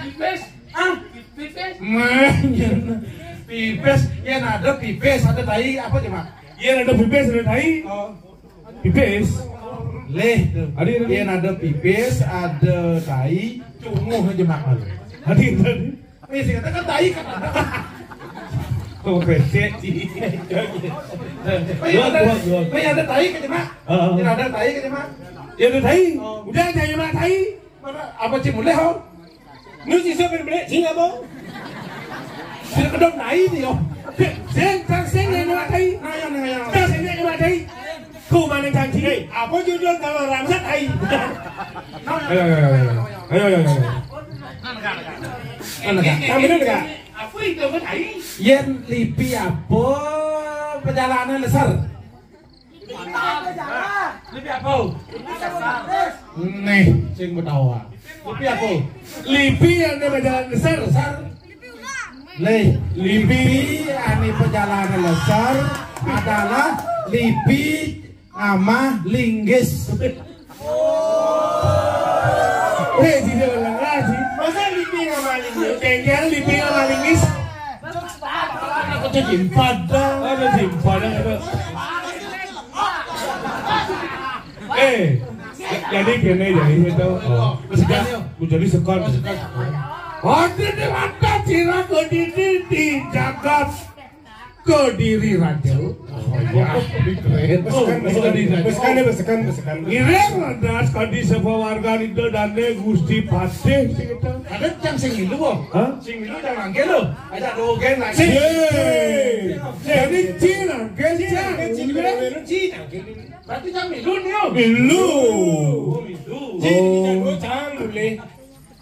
Pipis. Ah? Pipis. Mah, pipis, yang ada pipis, ada tai, apa yang maksudnya? Yang ada pipis, ada tai. Oh. Pipis. Leh, tuh. Ada, ada. Yang ada pipis, ada tai, cunguh aja makan. Ada, ada. Tapi sih kata kan tai kan ada. Oh, pesek sih. Tapi ada, tapi ada tai kan cuma. Heeh. Yang ada tai kan cuma. Ya ada tai. Oh. Udah tai mah tai. Mana apa sih mulai, ho? Nu sih siapa yang beli? Sing apa? Sing kedok tai nih, yo. Sing, sing, sing, yang mah tai. Nah, yang, yang, yang. Sing, sing, yang mah tai. Ku mana janji? Hei, apa judul kalau ramsat tai? Ayo, ayo, ayo, ayo. Ayo, ayo, ayo. Mana, Kak? Yang bener, Kak? Apa itu, apa tai? Yen lipi apa perjalanan lesar? Lipi apa? Nih, sing ketawa. Lipi apa? Lipi yang ada perjalanan lesar, sar. Leh, lipi ane perjalanan lesar adalah lipi ngamah linggis. Hei, tidak lengah sih. Masa lipi ngamah linggis? Kengkel lipi ngamah linggis. Aku tuh simpan dah. Ada simpan dah. Eh, jadi gini, jadi itu. Oh, sudah, jadi sekon. Ati di mata cira kedidi di jagat. Kediri Raja. Oh, ya, keren. Oh, Kediri Raja. Besekan, besekan, besekan. Ngiring lantas kadi sapawargan Ida Dané Gusti Patih sing kita. Ada cang sing milu, Om. Hah? Sing milu cang nangkil lho. Ajak dogén lagi. Yé. Jadi cing nangkil, cang. Cing nangkil. Berarti cang milu nih, Om. Milu. Oh, milu. Cing, cang, cang, boleh.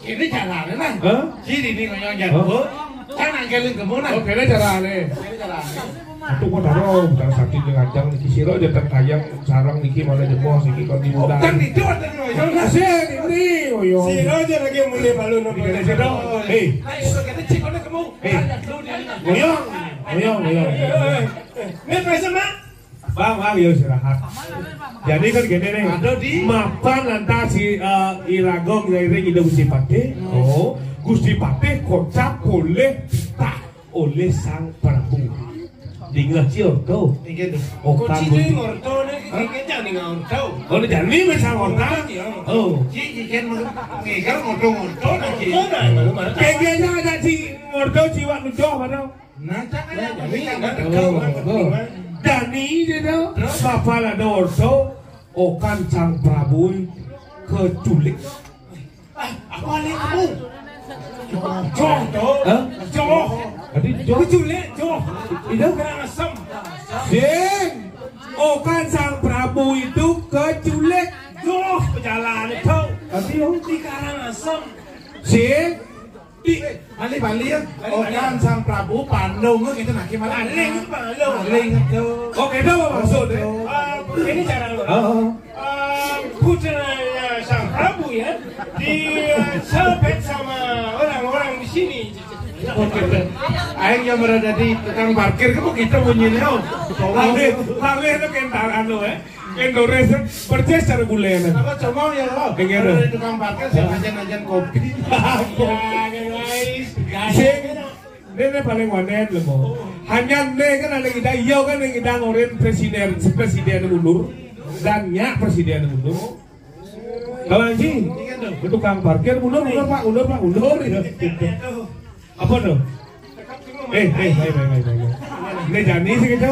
Ini caranya, nah. Hah? Ciri ini ngoyong jago. Hah? Kan anggelin kamu, nah. Oh, kéné carané. Ini caranya. Aduh, kok daro, bukan sakti ngajang niki sira aja terkayang sarang niki malah jebos niki kok diundang. Kan itu ada ngoyong, nah. Sing ini ngoyong. Sira aja lagi mulai malu nopo. Tidak ada sira. Hei. Ayo, kita cek mana kamu. Hei. Tanya dulu dia. Ngoyong. Ngoyong, ngoyong. Ini pesen, Mak. Bang, Bang, ya istirahat. Jadi kan gini nih, ada di mapan lantas si eh, Iragong ngairing Ida Gusti Patih. Oh, Gusti Patih kocap boleh titah oleh Sang Prabu. Dingeh ci orto. Inggih, Dok. Okan kucine budi. Ngorto nih, inggih jangan ngorto. Oh, ini jangan nih, Sang Orta. Iya. Oh. Ci, ci, kan ngegar ngorto-ngorto, nah, ci. Ngorto, nah, malu, malu. Kayaknya ada ci orto, ci wak nujoh, mana? Nah, jangan ya, jadi yang Oh, berdekat, oh. Dani dia tu, terus? Bapak ada orto, okan Sang Prabu keculik. Ah, apa ni kamu? Joh, joh. Hah? Joh. Tadi joh. Keculik, joh. Itu Karangasem. Sing. Okan Sang Prabu itu keculik. Joh, pejalan itu. Tadi, oh. Di Karangasem. Sing. Di Bali, Bali ya. Okan Sang Prabu pandung gitu, nah, gimana? Paling itu, Pak, lo. Paling itu. Oh, gitu maksudnya. Eh, ini cara lo. Heeh. Eh, putranya Sang Prabu ya, disepet sama orang-orang di sini. Aing yang berada di tukang parkir, kamu kita bunyinya, oh. Lawe, lawe itu kentaran lo, eh. Kendore se-, persis cara gulai, nah. Apa cuma ya, oh? Pengen, Kalau oh. Di tukang parkir, saya ajan-ajan kopi. Ya, guys. Sing. Ini, ini paling wanet lho, Mo. Hanya ini kan ada kita, iya kan yang kita ngorin presiden, presiden mundur. Dan nyak presiden mundur. Kalau anjing, tukang parkir mundur, mundur, Pak, mundur, Pak, mundur, ya. Apa tuh? Eh, eh, baik, baik, baik, baik. Ini jani sih gitu.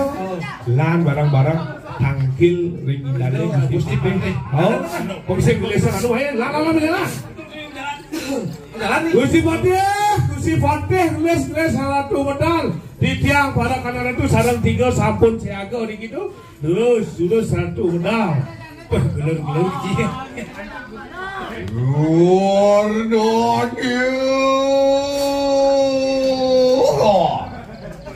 Lan barang-barang tangkil ring indane Gusti Patih. Oh, kok sing gelisah anu wae, lan, lan, lan, lan. Gusti Patih, Gusti Patih, gelis, gelis, salatu medal. Di tiang para kanan itu sareng tiga sampun siaga di gitu. Terus, terus satu medal. Wah, gelur-gelur iki. Warnanya.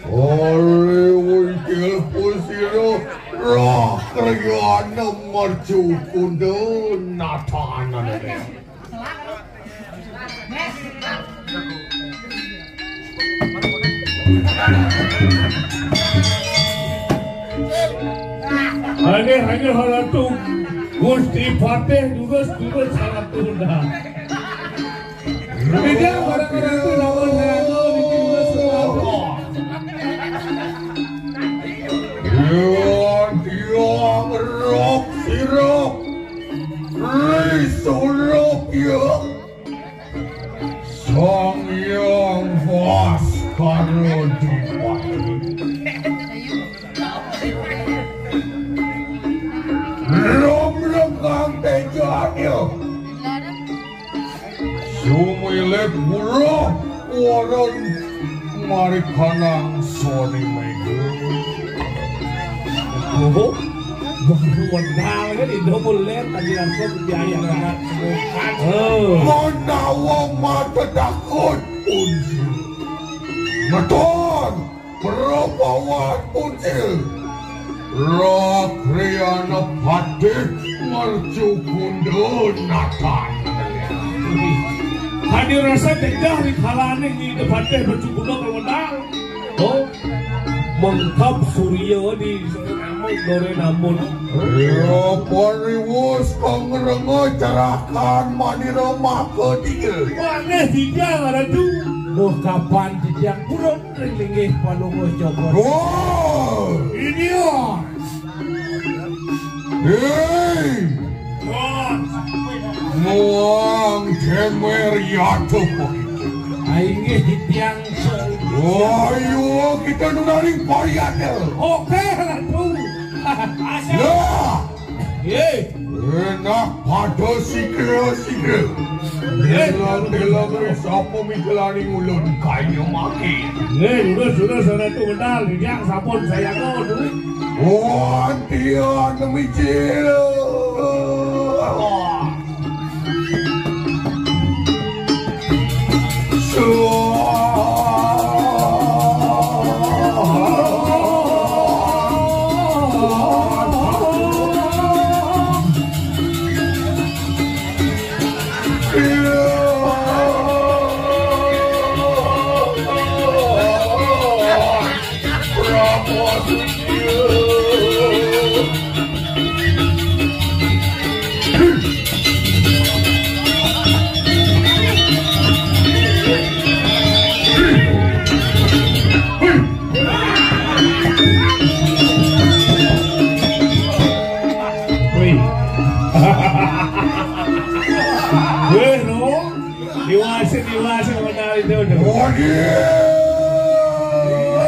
Ari wingkil pusira roh kriyana mercu kunda natanane. Ane hanya halatu Gusti Patih durus-durus halatu dah. Beda orang-orang tu lawan saya tu di timur selatan. Ya, dia ngerok sirok. Ri surup ya. Sang Hyang Baskara Dipati. Rum-rum kang tejane. Sumilip mula waran marikanang soni mega. Oh, baru modal kan itu mulai tadi langsung biaya banget. Oh. Menawa mata takut, Unsur. Meton, perbawan, Unsur. Rakriyana Patih mercu kunda natan. Tadi rasa degah di kalane ngide Patih mercu kunda kalau modal. Oh, mengkap surya di Dore namun. Ya, pariwus pangrenga cerakan manira maka tiga. Maneh tiga, Ratu. Duh, kapan titiang purun ring linggih Palungguh Cokor. Wah. Ini, oh. Hei. Wah. Muang cemer yatuh. Inggih titiang Ayo, kita nunari pariada. Oke, Ratu. Lah, eh, enak pada sikra-sikra. Gelang-gelang ri sapa mikelani ulun kaya maki. Eh, lurus, lurus, Ratu, benar. Dia sampun saya tahu dulu. Wantian mijil. Wih. Wih, no. Diwasa, diwasa, menari tu, tu. Waduh.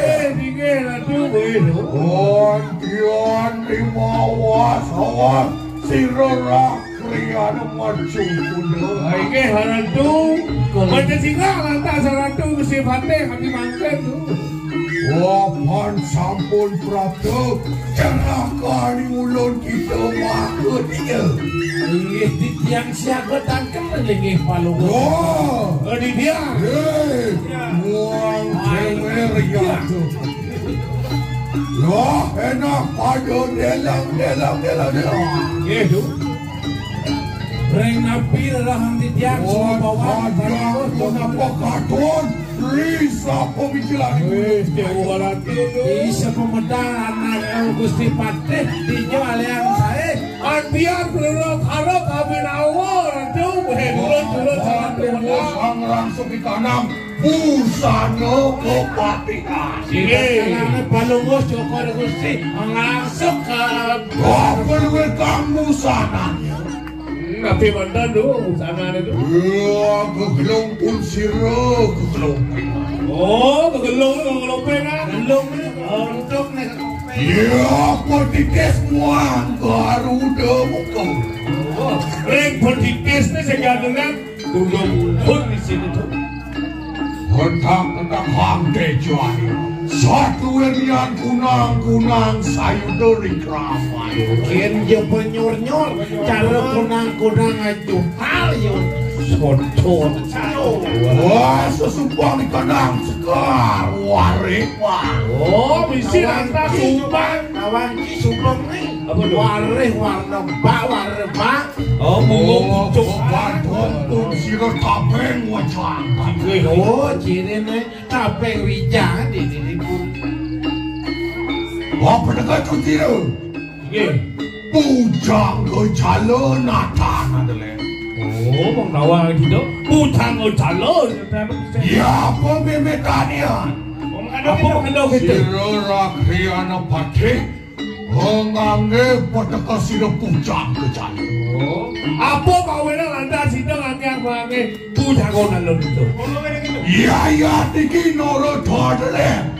Eh, tinggal lah tu, wih, no. Wantian lima was, awas, sira rak kriana maju kuda. Inggih, Ratu. Kalau macam singa lantas Ratu mesti patih kami mangkin tu. Wapan sampun prapta, celaka ni ulun kita maka dia. Inggih, titiang siaga tangkep linggih palungguh. Wah. Eh, di dia. Hei, muang cemer ya tu. Wah, enak pada delang, delang, delang, delang. Inggih, tu. Ring napi rerahang titiang. Oh, sawa bawang, padang, padang, menapa katon? Risa pemikiran. Wis, Dewa Ratu. Isa pemedal anak Gusti Patih, tinjo aliang sae. Andian peluru karo kawin awa, Ratu. Weh, turun, turun, salah, turun. Pangrangsuki tanam. Busana kepatihan. Inggih. Kalane palungguh syukur Gusti, langsung ke. Wah, perlu kang busana. Hmm, tapi mantan tu, busana tu. Wah, gegelung pun sira, gegelung. Oh, gegelung, gegelung pena. Gelung ni, untuk ni. Ya, petitis muang, garuda muka. Oh, ring petitis ni sejadenan. Tulung pun di sini tu. Hentak-hentak hang tejai. Satu nian kunang-kunang sayuda ring kramai. Yen je penyur-nyur, cara kunang-kunang ajutal yo. Sotot. Wah, sesumpang di kandang sekar, waripang. Oh, bisi lantas sumpang. Kawan ki sumpang ni. Apa tu? Warih warna bak, warna bak. Oh, monggo pucuk. Obat kompon sira tapeng wajah. Inggih. Oh, cirine tapeng wijah di diri pun. Wah, penegak tu sira. Inggih. Pujangga jala natan adele. Oh, mong tawang gitu. Pujangga jala. Ya, apa memetanian? Apa mengendau gitu? Sira rakriana patih. Ngangge peteka sira pujangga jala. Oh. Apa pawena lantas sida ngangge, ngangge pujangga jala itu? Iya, iya, tiki nurut dodele.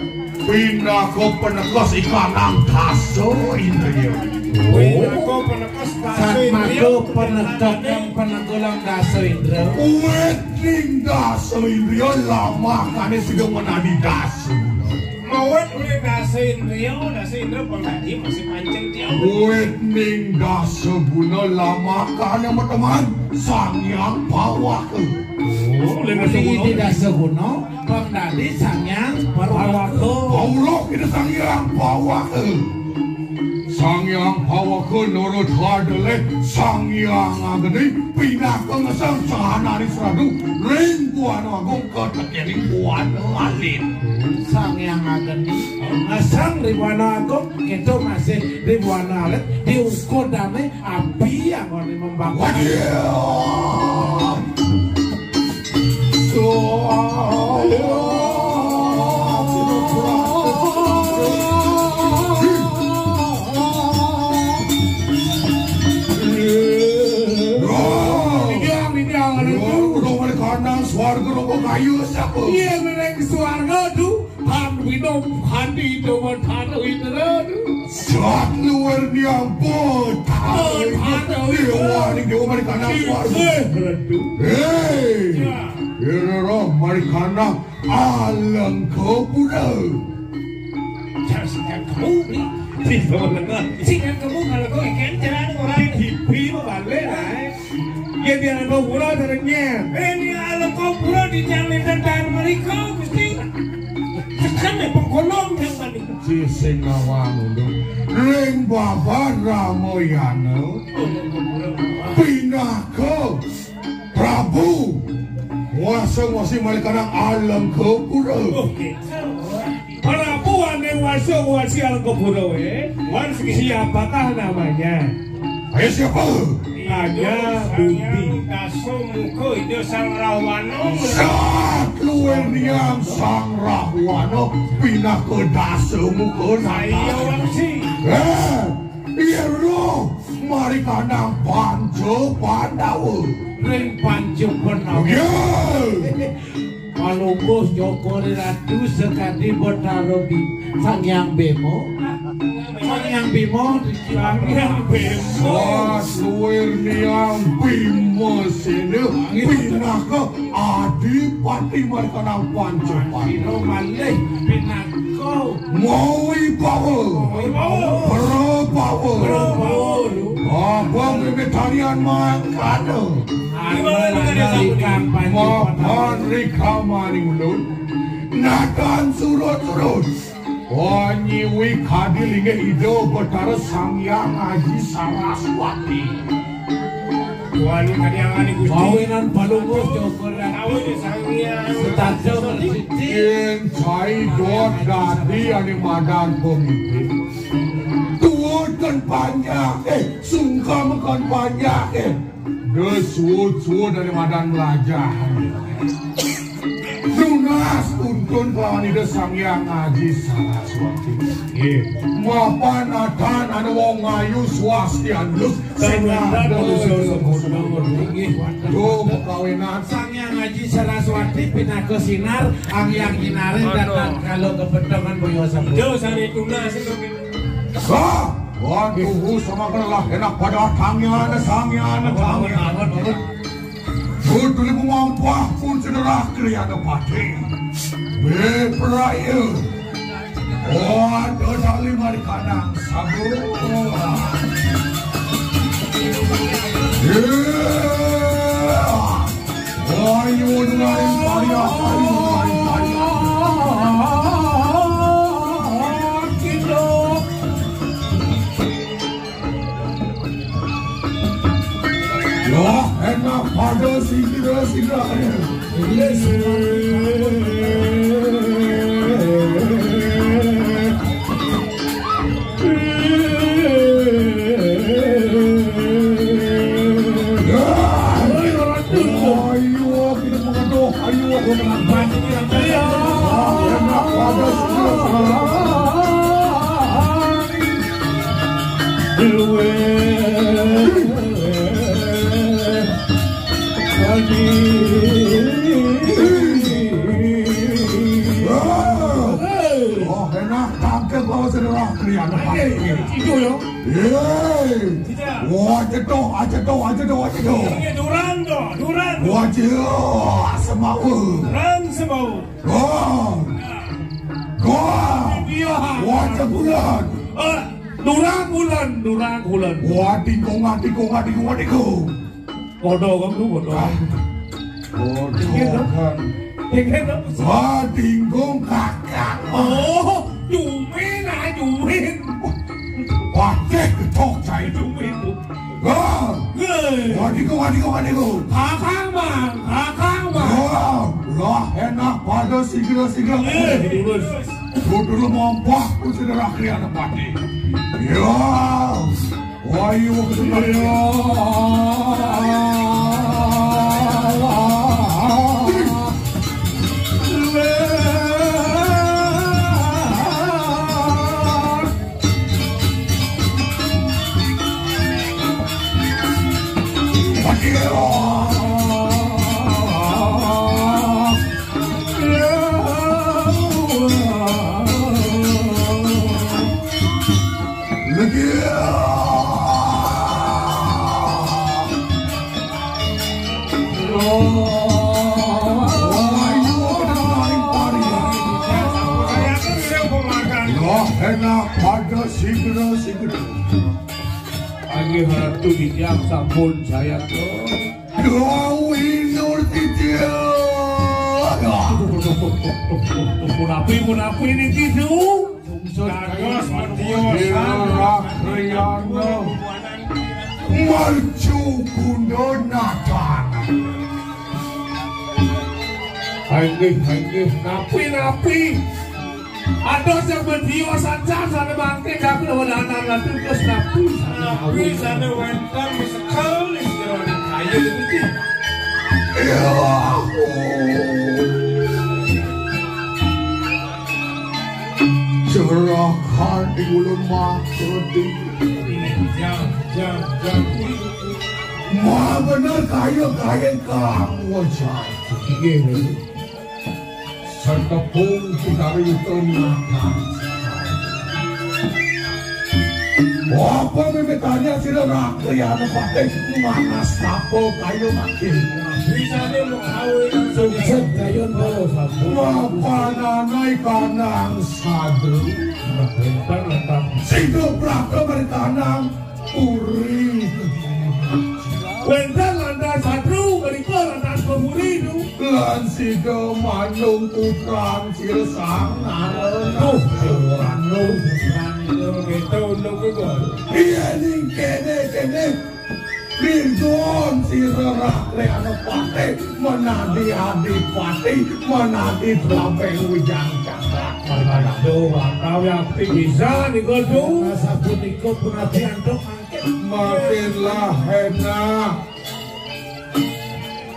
Pinaka peneka ikanang dasa indriya. Pinaka peneka dasa indriya. Satmaka peneka kang penenggulang dasa indra. Uwit ning dasa indriya lamakane sida menadi dasa. Mawat oleh dasa indriya, dasa indra pang dadi masih pancen tiang. Wit ning dasa guna lamakane mateman Sang Hyang Pawaka. Oh, oleh dasa guna. Di dasa guna, pang dadi Sang Hyang Pawaka. Pawaka. Paulo kita Sang Hyang Pawaka. Sang Hyang Pawaka nurut hadele Sang Hyang Agni pinaka ngesang sahanari seradu ring buana agung katekening buana alit. Sang Hyang Agni ngesang ring buana agung, kita masih ring buana alit, diukur dane api anggone membakar. Waduh. Swarga roko kayu siapa? Iya, meneng swarga tu. Nom hati coba taruh itu. Sat luar niang bot. Bot, taruh itu. Dewa ning dewa mari kanang. Eh, redu. Hei. Ya. Ira roh mari kanang aleng kepura. Jar sing kamu ni. Sing kamu kalau kau ikan cerah orang. Hipi balik lah. Yen dialeko pura derenge. Eh, dialeko pura di jam linten taun mriko, Gusti. Tekan nek pengkolong jam tadi. Sising awang unduk. Ring Babar Ramayana. Pinaka Prabu. Wasa wasi malikanang alengka pura. Oke. Prabu ane wasa wasi alengka pura, eh. Wan siapakah namanya? Ayo siapa? Tanya Buti. Dasu muka itu Sang Rahwana. Sat luwih niang Sang Rahwana pinaka dasu muka. Saya wangsi. Eh, iya roh, mari kanang panca Pandawa. Ring panca Pandawa. Ya. Palungguh Cokor Ratu sekadi Betara Bi-, Sang Hyang Bima. Sang Hyang Bima, Sang Hyang Bima. Wah, suwir niang Bima Sena, pinaka Adipati Markanang Pancapan. Ira malih pinaka Mawi Bawa. Mawi Bawa. Prabawa. Prabawa. Abang Mimit Tarian Mangkana. Mapan rikamaning ulun. Natan surut-surut. Wanyiwi kadi linggih Ida Betara Sang Hyang Aji Saraswati. Wani kadi angani Gusti. Mawinan palungguh Cokor Ratu. Awe Sang Hyang. Setata bersiti. Yen cai dot dadi ane madan pemimpin. Tuwuhken panjake, sungkemken panjake. Gesuwud-suwud ane madan mlajah. Nunas tuntun kelawan Ida Sang Hyang Aji Saraswati. Nggih. Mapan natan ane wong ayu swastian lus. Sing ngadeg. Nggih. Duh, pekawinan. Sang Hyang Aji Saraswati pinaka sinar, ang yang nyinarin dan kalau kepentingan boyo sabun. Jauh sari tunas itu. Wah, waduh, sama kena lah, enak pada tangian, tangian, tangian. Buduli mengompah pun cedera kriana pati. Beprayu. Waduh, tali mari kanang sabu. Iya. Ayo, dengarin saya, ayo, dengarin saya. Ya, enak pada sigra-sigra. Wah, enak, tangkep bawa sederah krian. Itu ya. Yeay. Wah, cetok, ah, cetok, ah, cetok, ah, cetok. Ini Duran tu, Duran tu. Wah, cetok, ah, semau. Duran semau. Gong. Gong. Iya. Wah, cepulan. Eh, Duran bulan, Duran bulan. Wah, tingkong, ah, tingkong, ah, tingkong, ah, tingkong. Bodoh kamu tuh, bodoh. Ah. Bodoh kan. Tinggal dong. Wah, tinggung kakak. Oh, Jumin, ah, Jumin. Wah, cek ketok cai Jumin. Wah. Hei. Wadiku, wadiku, wadiku. Kakang, Bang. Kakang, Bang. Wah, lah enak pada sigla-sigla. Eh, terus. Dulu mompah ku sederah kriana pati. Ya. Wah, iya, betul. Inggih Ratu, titiang sampun sayanto. Dawuh Inur titiang. Punapi, punapi niki, Su? Dados matiosan. Ira Kriyana. Marcu Guna Natana. Inggih, inggih, napi, napi. Ados sing bedio sajan sane mangke kami wedanan Ratu, terus napi. Napi sane wenten sekel ing jroning kaya niki. Ya. Jerakan ing ulun matur di. Jam, jam, jam. Wah, bener kaya, kaya kamu, Jan. Inggih, Ratu. Setepung Sidarita Nathan. Apa mimitanya sira Rakriyana Patih manas tapa kaya mangkin? Bisane mung gawe sukses dayun bawa sampun. Mapananai kanang sadru. Mapan lantas. Sida praka marikanang puri. Wénten lantas sadru menika lantas puri, Du. Lan sida manung putran sira sang narana. Oh, manung putran sira kita untuk itu. Iya ning kene, kene. Lindon sira Rakriyana Patih, menadi Adipati, menadi Drabeng Wijang Cakrak. Aduh, atau yang bisa nih, Du. Sapunika pun ati antuk. Makinlah enak.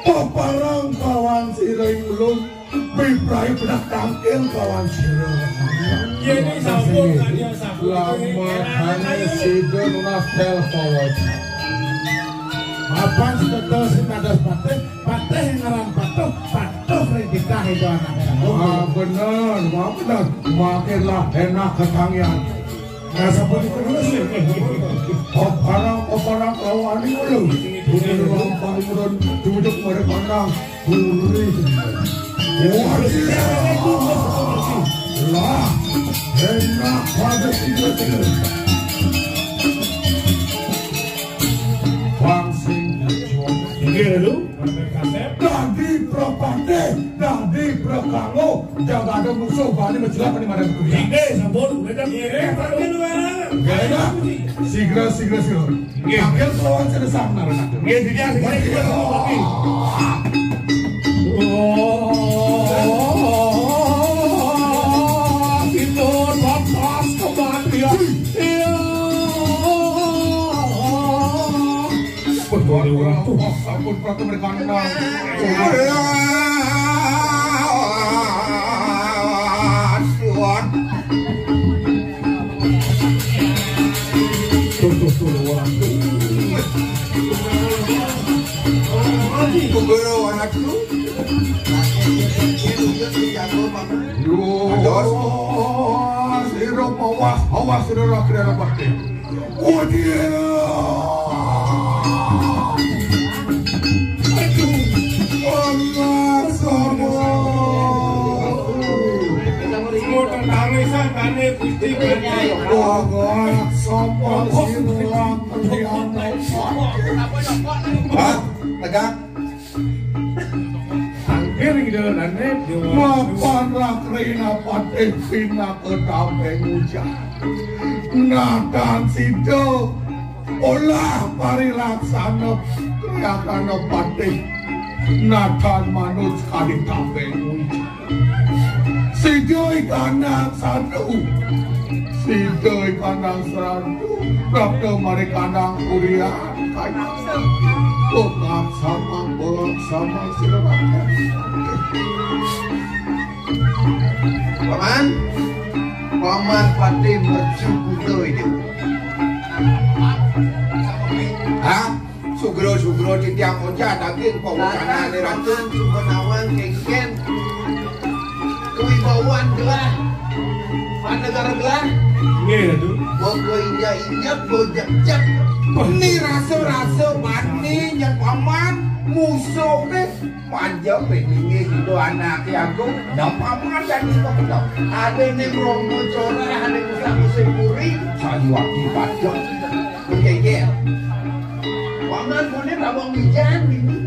Peparang kawan sira ing ulun, piprayu benak tangkil kawan sira. Yen sampun kalian sampun. Lamat hanya sida nunas tel kawan. Mapan seketul sing dados patih, patih ngaran patuh, patuh ring titah itu anak. Ah, bener, maaf bener. Makinlah enak ketangian. Nah, sampun terus. Paparang, paparang kawani lho. Bukan ruang paling murun, duduk mari pandang. Gurih. Wah, iya. Lah, enak pada tiga tiga. Bang sing. Inggih, lho. Dadi prapatih, dadi prakanggo, jagada musuh bani mencelat ning madan kuwi. Inggih, sampun, udah jam. Inggih, Pak Guru. Inggih, Pak. Sigra, sigra, sigra. Inggih. Ambil lawan sing sang narana. Inggih, sigra, sigra, sigra. Oh, itu batas kematian. Iya. Sampun, Dewa Ratu. Sampun, Ratu mereka menang. Tuh, tuh, tuh, Dewa Ratu. Dewa Ratu. Aduh. Sira mawas, awas, sira rakyat bakti. Waduh. Aduh. Anak sama. Wah, anak sama. Hah? Tegak? Tangkir gitu, dan mapan rakrina patih pinaka tabeng ujan. Nathan sida olah parilaksana kriyakana patih. Nathan manut sekali tabeng ujan. Sida ikanang sadu. Sida ikanang sadu. Prapta mari kanang urian. Kaya. Bengak sama, bengak sama, sira. Paman, Paman Patih Mercu Kuda itu. Hah? Sugro-sugro titiang monja daging pawacanane ratu. Sumenawan kengken. Kewibawan gelah. Panegara gelah. Nggih, Ratu. Bogo injak-injak, bojek-jek. Ni rasa-rasa bani nyek paman, musuh deh. Panjang peninggih itu anake aku. Ndak paman dan itu. Ada ni romo corah, ada ni musim puri. Saliwati panjang. Oke, oke. Wong Ijan ini.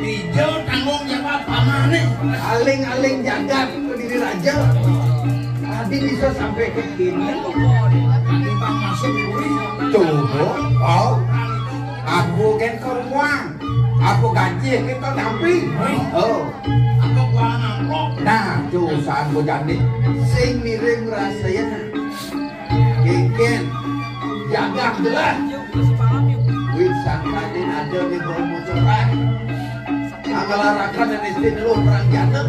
Ijo tanggung jawab pamane. Aling-aling jagat Kediri Raja. Tadi bisa sampai ke sini. Tadi Bang masuk kuwi. Coba, oh. Aku kan ke rumah. Aku gaji kita tapi. Oh. Aku gua nangkok. Nah, dosa aku jadi. Sing miring rasa ya. Kengken, jaga jelas. Wit sangkanin ada di bawah musuhan. Anggalarakan dan istin lu perang jana.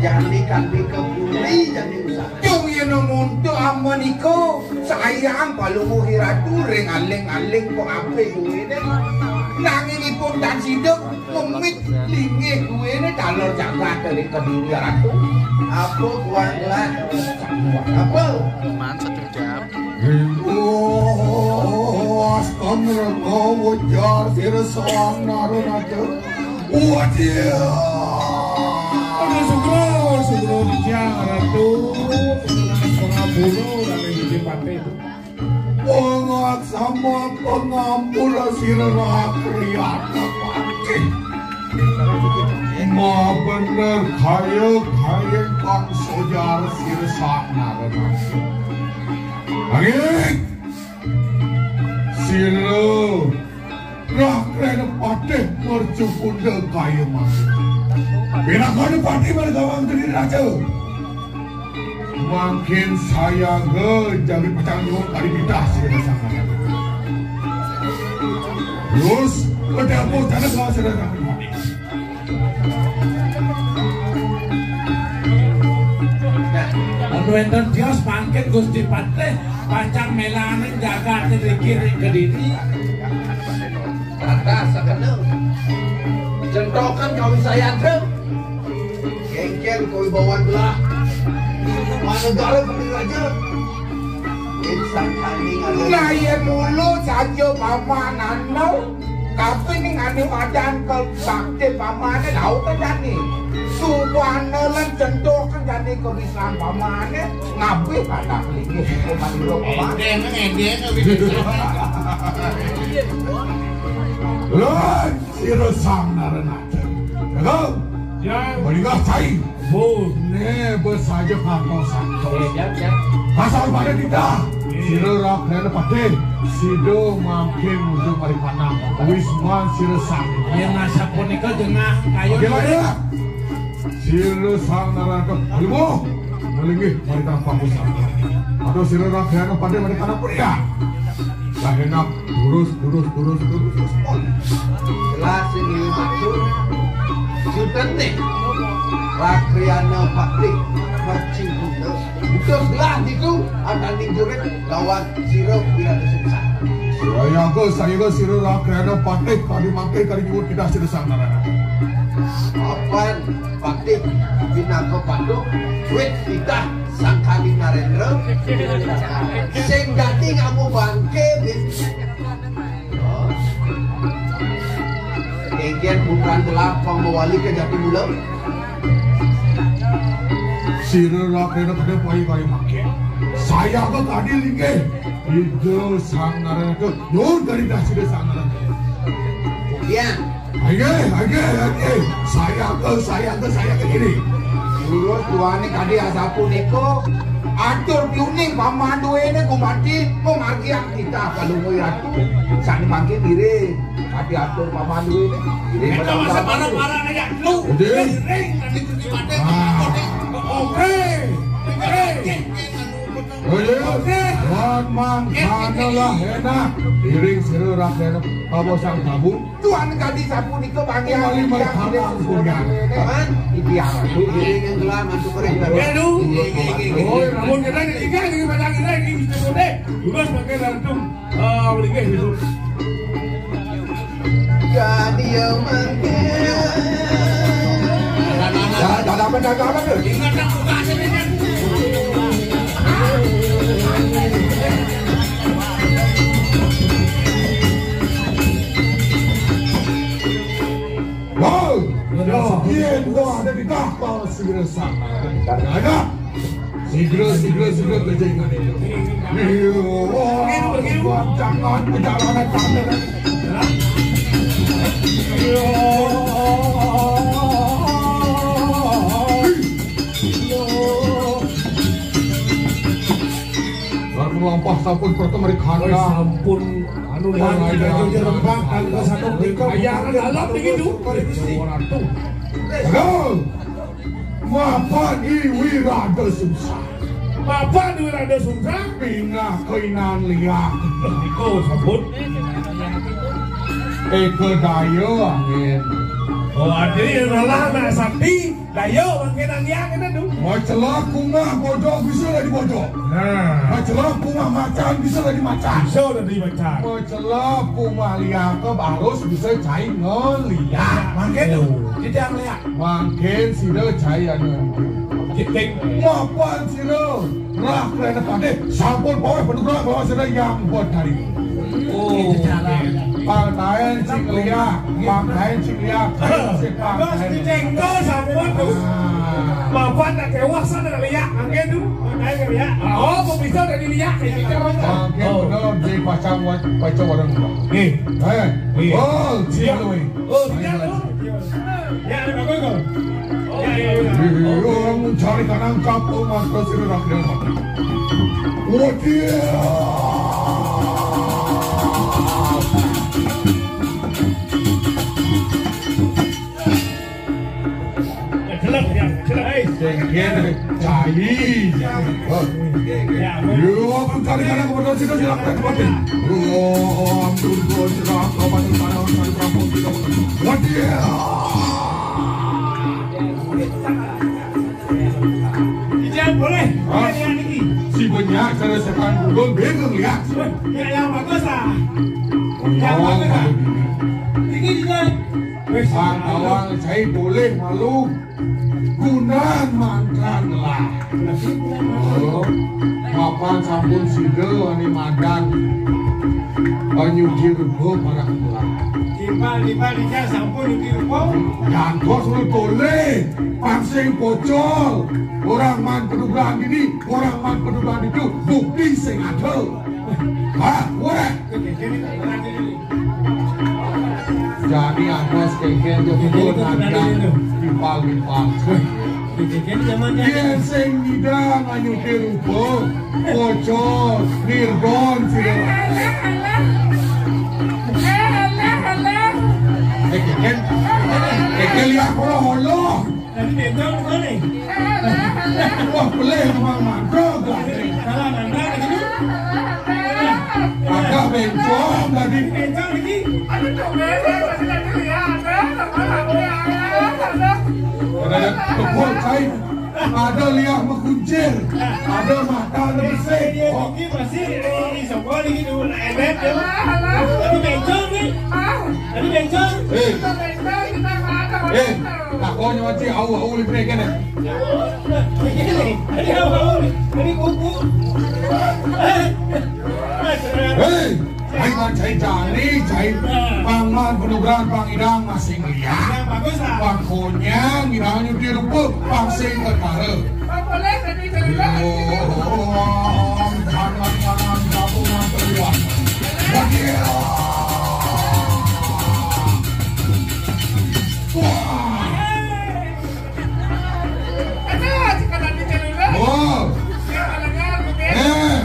Jani kan di kebuli, jani usah. Cung yen nonto amen iku sayang palungguh ratu ring aling-aling kok ape duwene. Nanging ipun tan sida ngemit linggih duwene taler jagat ring Kediri ratu. Apa kuat lah? Apa? Cuman satu jam. Wah, astagfirullah, ujar sira sang narunata. Wadia. Aduh, sugro, sugro dijang ratu. Pengabulu dari Budi Patih itu. Pengat sama pengampura sira rakriana pati. Ma bener kaya kaya kang sojar sira sang narunata. Angin. Sira rakrena patih mercu punda kaya mati. Pinakane patih margawang diri raja. Mangkin sayaga jagi pacang nyuwun kali pitah sira sangat. Terus kedapo dana kawasan. Lan wénten tios mangkin Gusti Patih pacang mélaning jagat ngriki ring Kediri. Rata sakena. Jentokan kawisayan, Dra. Kéngkén kawibawan belah. Manegara Bumi Raja. Insan tani ada. Nah, iya mulu saja paman anu. Tapi ning ane wadan ke bakti pamane lau ke jani. Subane lan jentuh ke jani kebisan pamane. Ngapi kata kelingis ke maniro paman. Endeng, endeng, Lon, sira sang narenate. Jago. Ya. Mendinggal cai. Bu. Ne besaja karto santo. Ya, ya. Kasar pada kita. Sira rakrena patih, sida mangkin nuju Maripanang. Wisman sira sami. Yen asapunika jengah kayun. Oke, lah, ya. Sira sang naraka. Aduh, melinggih Maripanang pamusan. Aduh, sira rakrena patih Maripanang pria. Lah enak, durus, durus, durus, durus, durus. Jelas ini maksud. Sutene. Rakrena patih. Mercinggundo. Utus belah niku antaning jurit lawan sira Wirata Sungsang. Sayaga, sayaga sira rakrena patih kadi mangke kadi nyuwun kita sira sang narana. Apan patih pinaka patuh wit titah Sang Kali Narendra sing dadi ngamu bangke. Kéngkén putran telah pang mawali ka jati mula. Sira rakrena pada payu-payu mangkin. Sayaga kadi linggih. Ida sang naraka. Nyuwun kadi dasida sang naraka. Ya. Aye, aye, aye. Sayaga, sayaga, sayaga ini. Lurus tuane kadi asapunika. Atur piuning paman duwene gumanti mamargiang titah kalungguh ratu. Sane mangkin iring. Kadi atur paman duwene. Iring. Kita masa parah-parah aja. Lu. Ring, ring, nanti Gusti Patih. Ah. Oke. Oke. Oke. Wan mangkana lah enak. Iring sira rakyat Prabu Sang Prabu. Tuan kadi sapunika banggiang. Kembali mereka. Kan? Ideal. Iring yang gelar masuk ke ring. Ya, lu. Oh, namun kita ini, kita ini, kita ini, kita ini, kita ini. Tugas pakai langsung. Ah, mriki, Yusuf. Ya, dia mangke. Dah, dah, dah, dah, dah, dah. Wow. Ya. Yen gua ada di tahta segera sana. Ada. Segera, segera, segera, kerja ingat itu. Iya, jangan, jangan, jangan. Lampah sampun pertama di kandang. Sampun anu, lagi raja jerembak, angka satu tingkat. Kayangan dalam begitu. Aduh. Mapan I Wirada Sungsang. Mapan I Wirada Sungsang. Pinah kainan liak. Iku sebut. Eka daya angin. Oh, adi lelah nak sakti. Daya mangkin angin kena tu. Macelah kumah bodoh bisa jadi bodoh. Nah. Macelah kumah macan bisa jadi macan. Bisa jadi macan. Macelah kumah liak harus bisa cai ngeliak. Mangkin tu. Oh. Tidak ngeliak. Mangkin sida cai anu. Kiting. Mapan sida. Rah kerana padeh. Sampun paweh panugrah bawa sida yang buat hari. Oh. Pangkain cing liak. Pangkain cing liak. Terus dicengkel sampun tu. Mapan nak kewah sana liak. Mangkin tu. Pangkain liak. Oh, mau bisa dari liak. Mangkin benar di pacang wa-, pacang warung. Eh. Eh. Oh, siap. Oh, siap tu. Ya, ada bagus tu. Ya, ya, ya. Iya, mencari kanang kapung, Mas, terus ini rakyat. Waduh. Gelap, ya, gelap. Hai. Sengkir, cai. Ya, aku cari kanang kepada situ, silakan tempat ini. Oh, ampun, ampun, silakan, kapan, kapan, kapan, kapan, kapan, kapan. Waduh. Ijab boleh. Hah? Lihat, lihat niki. Si banyak cara setan gundul bingung lihat. Ya, yang bagus lah. Oh, yang bagus lah. Niki juga. Wis, awang saya boleh malu. Gunan mangkan lah. Oh, mapan sampun sida ani madan. Nyudi rupa para kula. Timbal-timbal ijaz sampun nyudi rupa. Jangkos lu tole, pangsing pocol. Orang man pedubahan ini, orang man pedubahan itu, bukti sing ada. Hah, korek. Jadi atas kengkeng jebul nandang timpal-timpal. Yen sing nyidang anyuti rupa, pocol, nirbon, sira. Eh, kengkeng. Kengkeng liak holo-holo. Tadi bentong di mana? Wah, pelih memang mangkok. Salah nanda lagi tu. Agak bentong tadi. Bentong lagi. Aduh, coba ya, masih lagi ya. Ada kebun kain. Ada liak mekuncir. Ada mata ada bersih. Ini masih di sekolah lagi tu. Nak emet tu. Tadi bentong ni. Tadi bentong. Eh. Eh. Takonnya macam au, au boleh kena kena. Ini, ini apa, ini? Ini kuku. Hei, hai man cai jani, cai pangman penugrahan pangidang masih ngeliat. Ya, bagus lah. Pangkonya ngidang nyuti rupa, pangsing ketara. Boleh, tadi cerita. Oh, jangan, jangan, kamu yang keluar. Wah. Oh. Eh.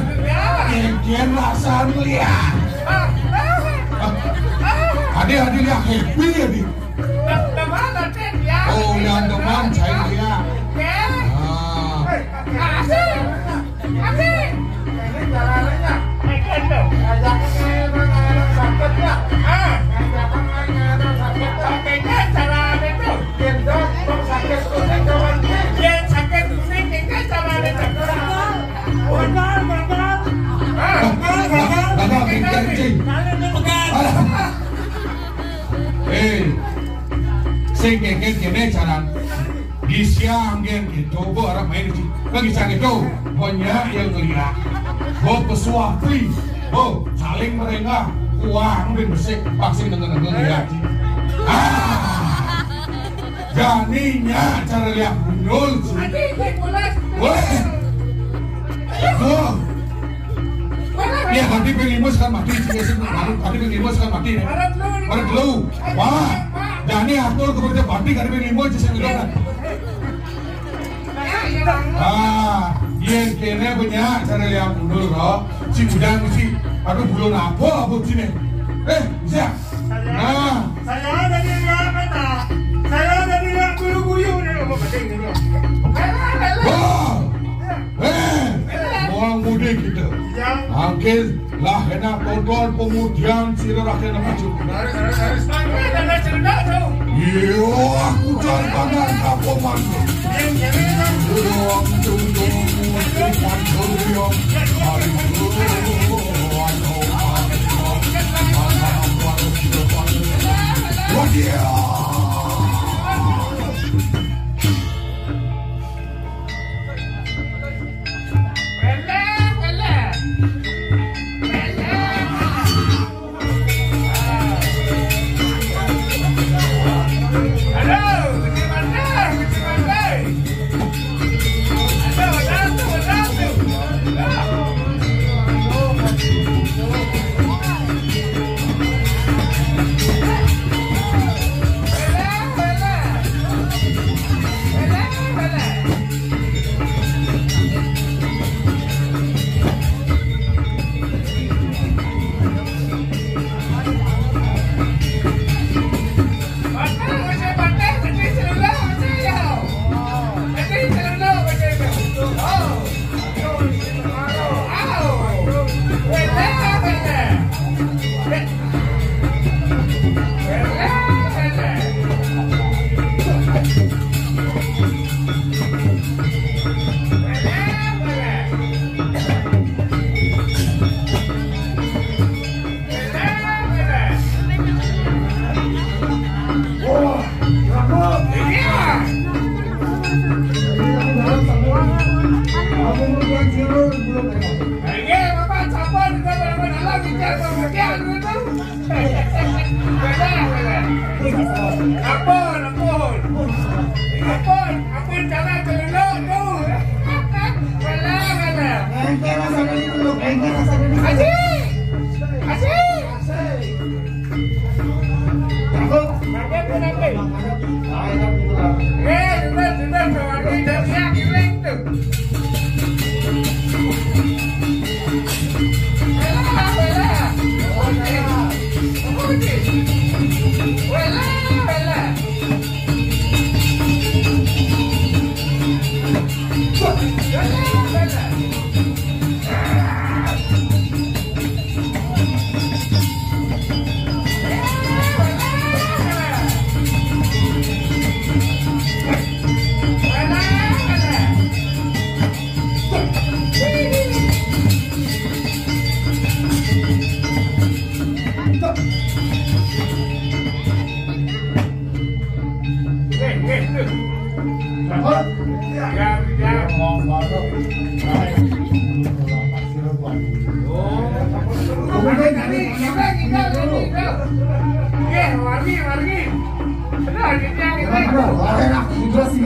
Kian rasa lihat. Adi, adi lihat happy ya di. Oh, yang depan saya lihat. Ah. Asik. Asik. Ini caranya. Ngajak ngajak sakit ya. Ah. Ngajak ngajak sakit ya. Pakainya cara itu. Gendong, bang sakit kuning kawan. Yang sakit kuning itu cara itu. Gagal, gagal. Ah, gagal, gagal. Gagal, gagal, gagal. Kalian ini pegang. Alah. Eh, sing kengkeng kene caran. Gisiang gen gitu, bo arep main sih. Kan gisiang gitu, banyak yang ngeliat. Bo pesuah pri, bo saling merengah, kuang bin bersih, vaksin dengan dengan ngeliat sih. Ah, janinya cara lihat gundul sih. Boleh. Wah. Ya, tadi ping lima sekarang mati, sing sing baru tadi ping lima sekarang mati. Baru dulu. Wah. Jani atur kerja mati tadi ping lima aja sing hidup. Ah, yen kene banyak cara yang mundur kok. Si bujang mesti, aduh, belum apa apa sini. Eh, siap. Nah. Saya dari Jakarta. Saya dari yang guru-guru ini loh, Pak Ding, ini loh. Wah. Eh, orang mudik kita. Ya. Angkil lah enak tonton pengudian sira rakyat maju. Harus, harus, harus. Sampai ada cerita tuh. Iya, aku jangan pandang apa mantu. Yang jadi kan. Orang tuh tuh mudik mantu yang hari itu. Wah, dia. Ampun, ampun. Ampun, ampun, jangan celuluk tu. Belah, belah. Ente rasa dulu, ente rasa dulu. Asik. Asik. Cakep. Cakep, cakep. Eh,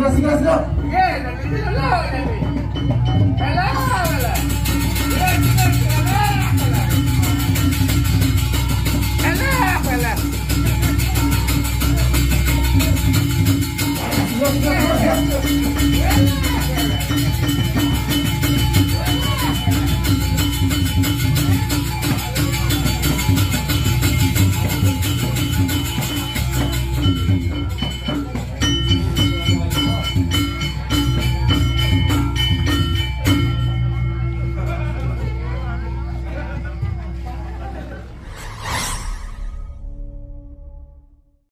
sudah, sudah, sudah. Dia, dia, dia, dia, tu.